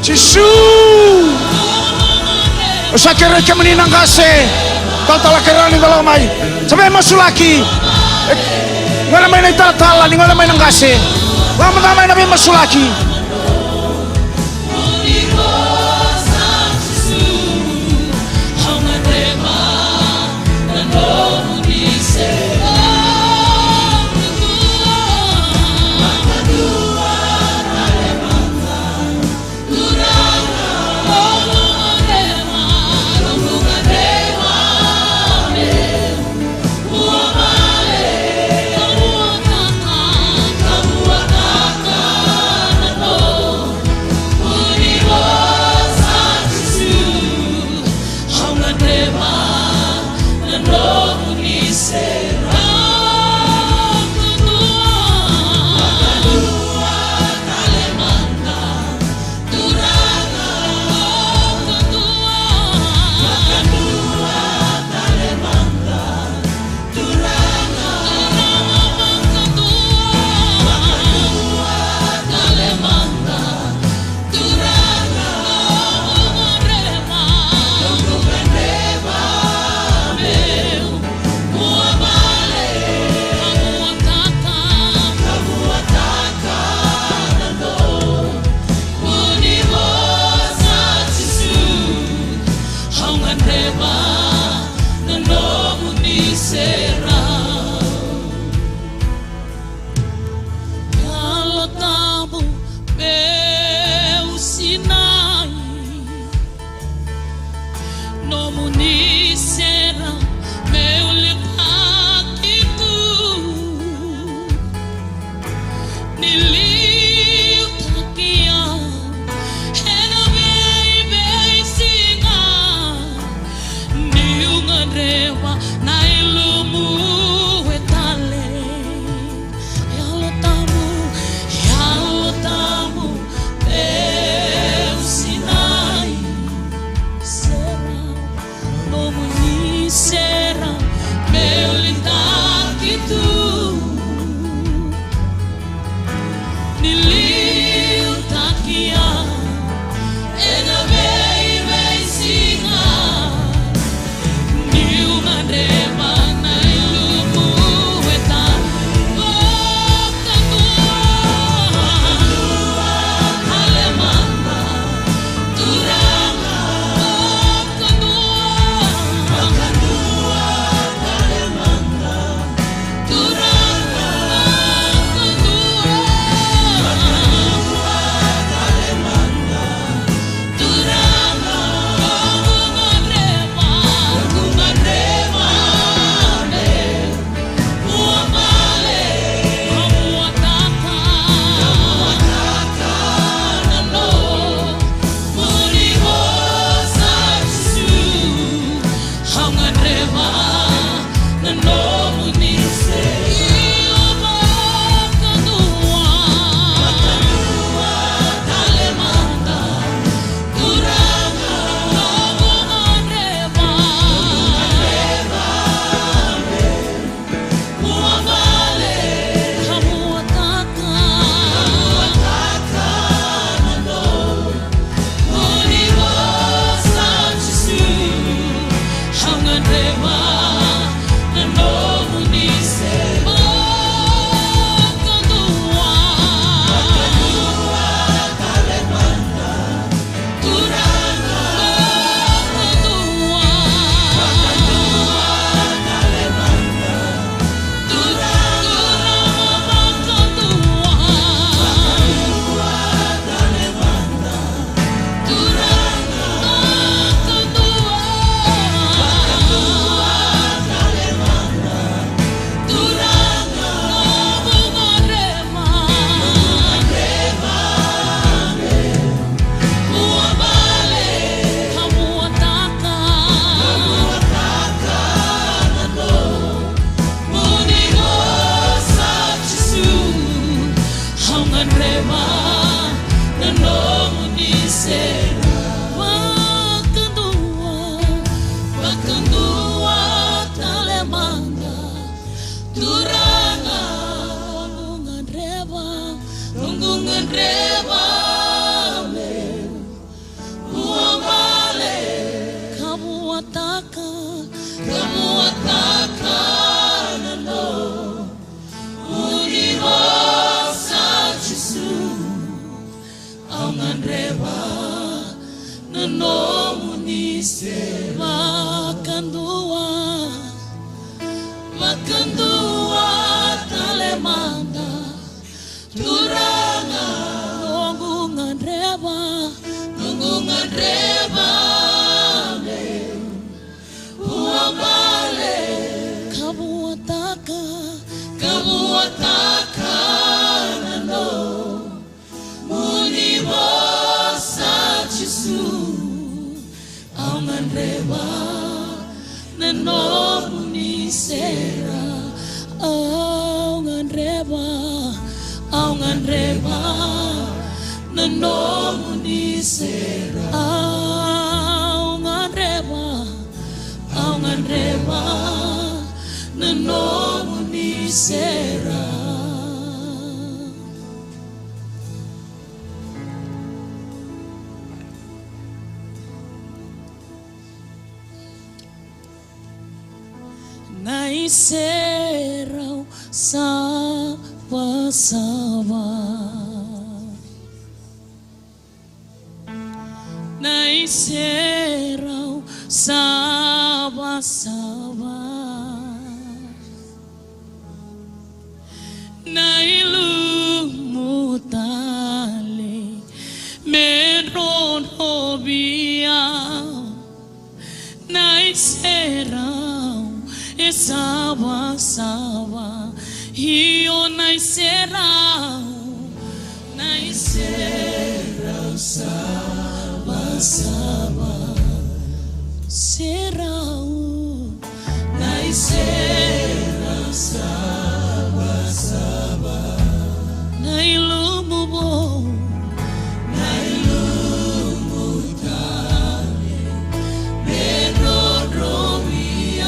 Jisu. Au sa kerei kemuni na qase. Talatala, kerei ni da lako mai. Sa veimasulaki. E, gole mai na italatala, ni gole mai na qase. Lako mada mai na veimasulaki. Yalo Tabu meu sinai, nomuni se sera meu liutaki tu. Ni liutaki au ena veiveisiga. Niu gadreva na ilumu e tau. Vakadua, vakadua tale mada. Turaga, vakadua, vakadua tale mada. Turaga, vakadua, vakadua tale mada. Turaga, au gadreva, au gadreva meu. Vakadua, vakadua tale mada. Turaga, noqu gadreva, noqu gadreva meu vuabale ka vuataka, ka vuataka na nomuni vosa Jisu. Au gadreva na nomuni sera. Vakadua, vakadua tale mada. Turaga, noqu gadreva, noqu gadreva meu vuabale ka vuataka, ka vuataka na no muni vosa Jisu. Au gadreva na nomuni sera. Au gadreva, au gadreva na nomuni sera. Au gadreva, au gadreva na nomuni sera. Na iserau savasava. Na iserau savasava. Na ilumu tale me drodro vei au. Na iserau e savasava. Io, na iserau. Na iserau savasava. Serau. Na iserau savasava. Na ilumu vou. Na ilumu tale me drodro vei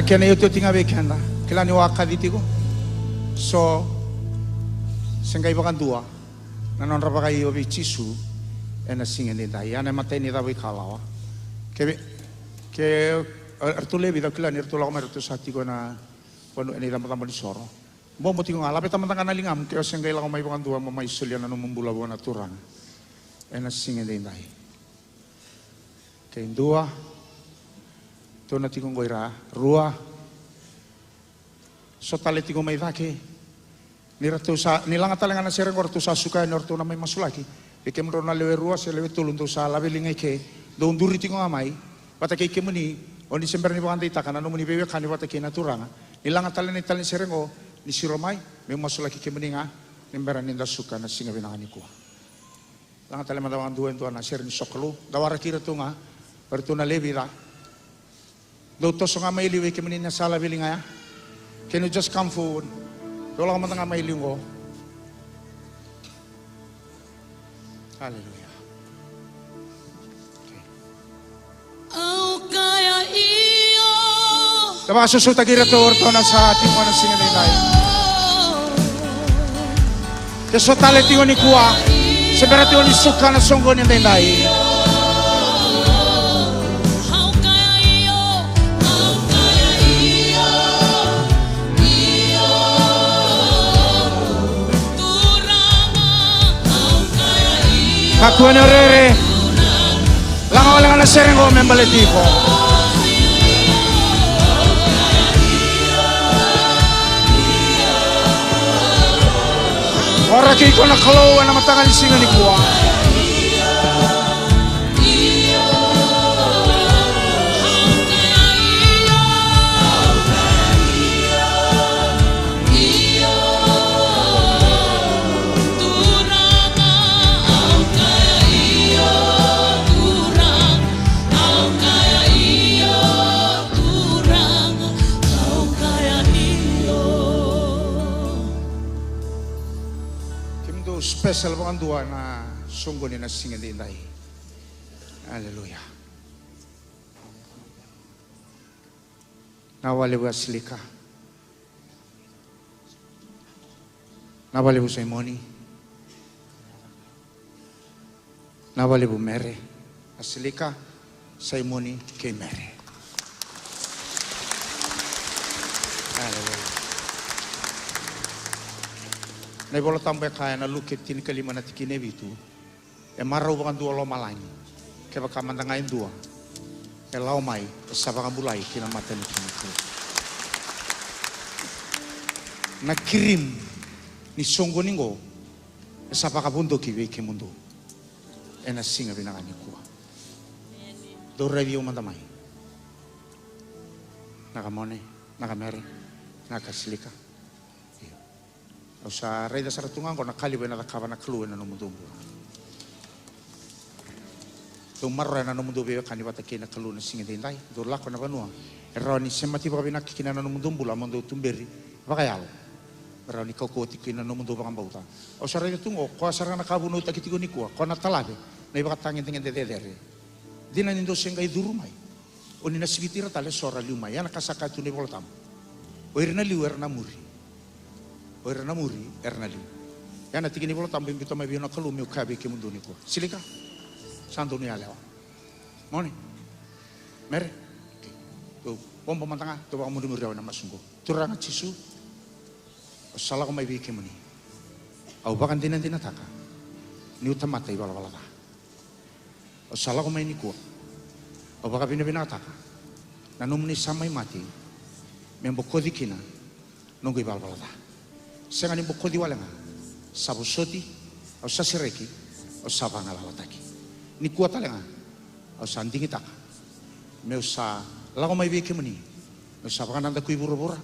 Kena iotioti ga vei keda, kila ni wakaci tiko. So se qai vakadua na nodra vakaio vei Jisu ena siga edaidai. Ia na imatai ni cava ikalawa. Ke, ke, e, eratou lewe vica au kila ni ratou lako mai, ratou sa tiko ena vanua, ena icabocabo ni soro. Bobo tiko ga, laveta mada ga na ligamu ke o se qai lako mai vakadua mo mai solia na nomu bula vua na Turaga ena siga edaidai. Kei dua, tou na tiko qo i ra, rua. So tale tiko mai cake. Ni ratou sa, ni laga tale ga na sere qo ratou sa suka yani, o ratou na mai masulaki. Vei kemudrau na lewe rua se lewe tolu dou sa laveliga i ke, dou duri tiko ga mai vata kei kemuni, o ni se bera ni vakadeitaka na nomuni veiwekani vata kei na Turaga. Ni laga tale na itali ni sere qo, ni siro mai, meu masulaki kemuni ga, ni bera ni da suka na siga vinaka nikua. Laga tale mada vakadua e dua na sere ni sokalou. Da waraki iratou ga, o iratou na lewe vica. Dou toso ga mai liu vei kemuni na sa laveliga ya. Can you just come forward? Dou lako mada ga mai liu qo. Aleluya. Okay. Au kaya io. Da vakasosomitaki iratou, o ratou na sa tiko ena siga edaidai. Ke so tale tiko nikua, se bera tiko ni suka na soqoni edaidai. Au kaya io, au kaya io, io. Kakua ni o rere. Laga wale ga na sere qo me baleti iko. Waraki iko na Kalou ena mataka ni siga nikua. Kemudou special vakadua na soqoni na siga edaidai. Aleluya. Na valevu Asilika. Na valevu Saimoni. Na valevu Mere. Asilika, Saimoni kei Mere. Aleluya. Na iVola Tabu e kaya ena Luke tinikalima na tikina e vitu. E marau vakadua o lomalagi kevaka mada ga e dua e lako mai e sa vakabulai ki na matanitu ni Kalou. Na cream ni soqoni qo e sa vakavodoki vei kemudou ena siga vinaka nikua. Dou raici au mada mai. Na ka Mone, na ka Mere, na ka Silika. Io. Au sa raica sara tu ga oqo na ka levu ena cakava na Kalou ena nomudou bula. Dou maroroya na nomudou veiwekani vata kei na Kalou na siga edaidai. Dou lako ena vanua e rawa ni semati vakavinaka kina na nomudou bula mo dou tuberi vakayalo. Me rawa ni kaukauwa tiko kina na nomudou vakabauta. Au sa raica tu oqo, koya sara ga na ka vunautaki tiko nikua, koya na talave na ivakatagedegede cecere. Dina ni dou se qai curu mai, o ni na siviti ira tale so ra liu mai. Ia na ka sa kaya tu na iVola Tabu, o ira na liu era na muri. O ira na muri era na liu. Ia na tiki ni iVola Tabu e biuta mai vei au na Kalou meu kaya vei kemudou nikua. Silika, sa donu yalewa. Mone, Mere, okay. Dou bobo mada ga, dou vakamurimuri au ena masu oqo. Turaga Jisu, au sa lako mai vei kemuni. Au vakadinadinataka niu tamata ivalavala ca. Au sa lako mai nikua. Au vakavinavinakataka na nomuni sa mai mate me bokoci kina noqu ivalavala ca. Sega ni bokoci wale ga, sa vosoti, au sa sereki, au sa vagalalataki. Nikua tale ga au sa digitaka meu sa lako mai vei kemuni, meu sa vakanadaku i vuravura,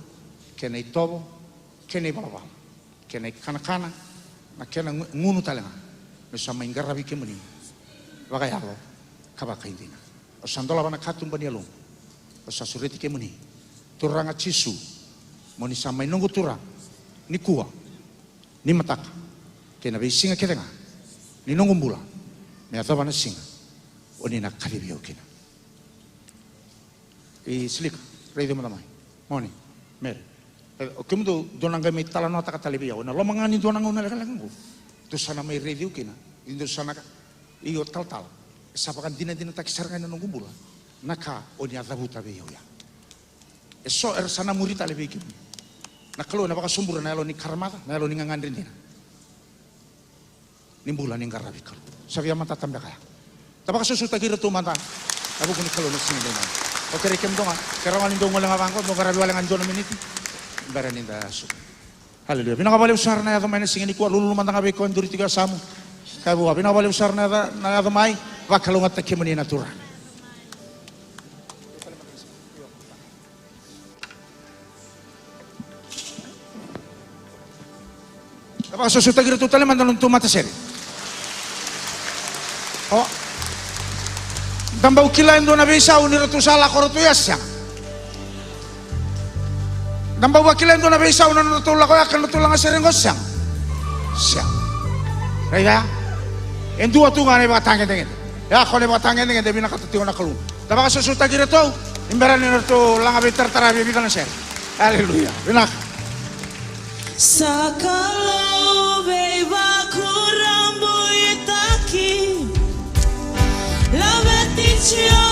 kena itovo, kena ivalavala, kena ikanakana, na kena gu-, gunu tale ga, meu sa mai qaravi kemuni vakayalo ka vakaidina. Au sa dolava na katuba ni yaloqu. Au sa sureti kemuni, Turaga Jisu, mo ni sa mai noqu Turaga nikua, ni mataka kei na veisiga kece ga ni noqu bula, me yacova na siga o ni na kacivi au kina. I Silika, raici au mada mai. Oni, Meri. E, o kemudou dou na qai mai talanoataka tale vei au ena loma ga ni dua na gauna lekaleka qo. Dou sa na mai raici au kina. Dou sa na ka, io, talatala, e sa vakadinadinataki sara ga ena noqu bula na ka o ni a cavuta vei au ya. E so era sa na muri tale vei kemuni. Na Kalou ena vakasobura na yalo ni karamaca, na yalo ni gagadre dina. Ni bula ni qaravi Kalou. Sa via matata beka ya. Da vakasosotaki iratou mada ena vuku ni Kalou na siga edaidai. Au kerei kemudou ga, ke rawa ni dou gole ga vaqo, dou qaravi wale ga ni dua na miniti. Bera ni da suka. Aleluya. Vinaka vakalevu sara na yaco mai na siga nikua, lululu mada ga vei koya e duri tiko e yasamu. Kaya vua, vinaka vakalevu sara na yaco, na yaco mai, vakalougatataki kemuni na Turaga. Da vakasosomitaki iratou tale mada na nodatou matasere. O. Da bau kila e dua na veisau ni ratou sa lako ratou ya, sega. Da bau vakila e dua na veisau na nodratou lako ya ka nodratou lagasere qo, sega. Sega. Raica ya. E dua tu ga na ivakatagedegede. Ya ko na ivakatagedegede e vinakata tiko na Kalou. Da vakasosomitaki iratou, ni bera ni ratou laga veitaratara vei vica na sere. Aleluya. Vinaka. Sa Kalou veivakurabuitaki, laveti Jiova.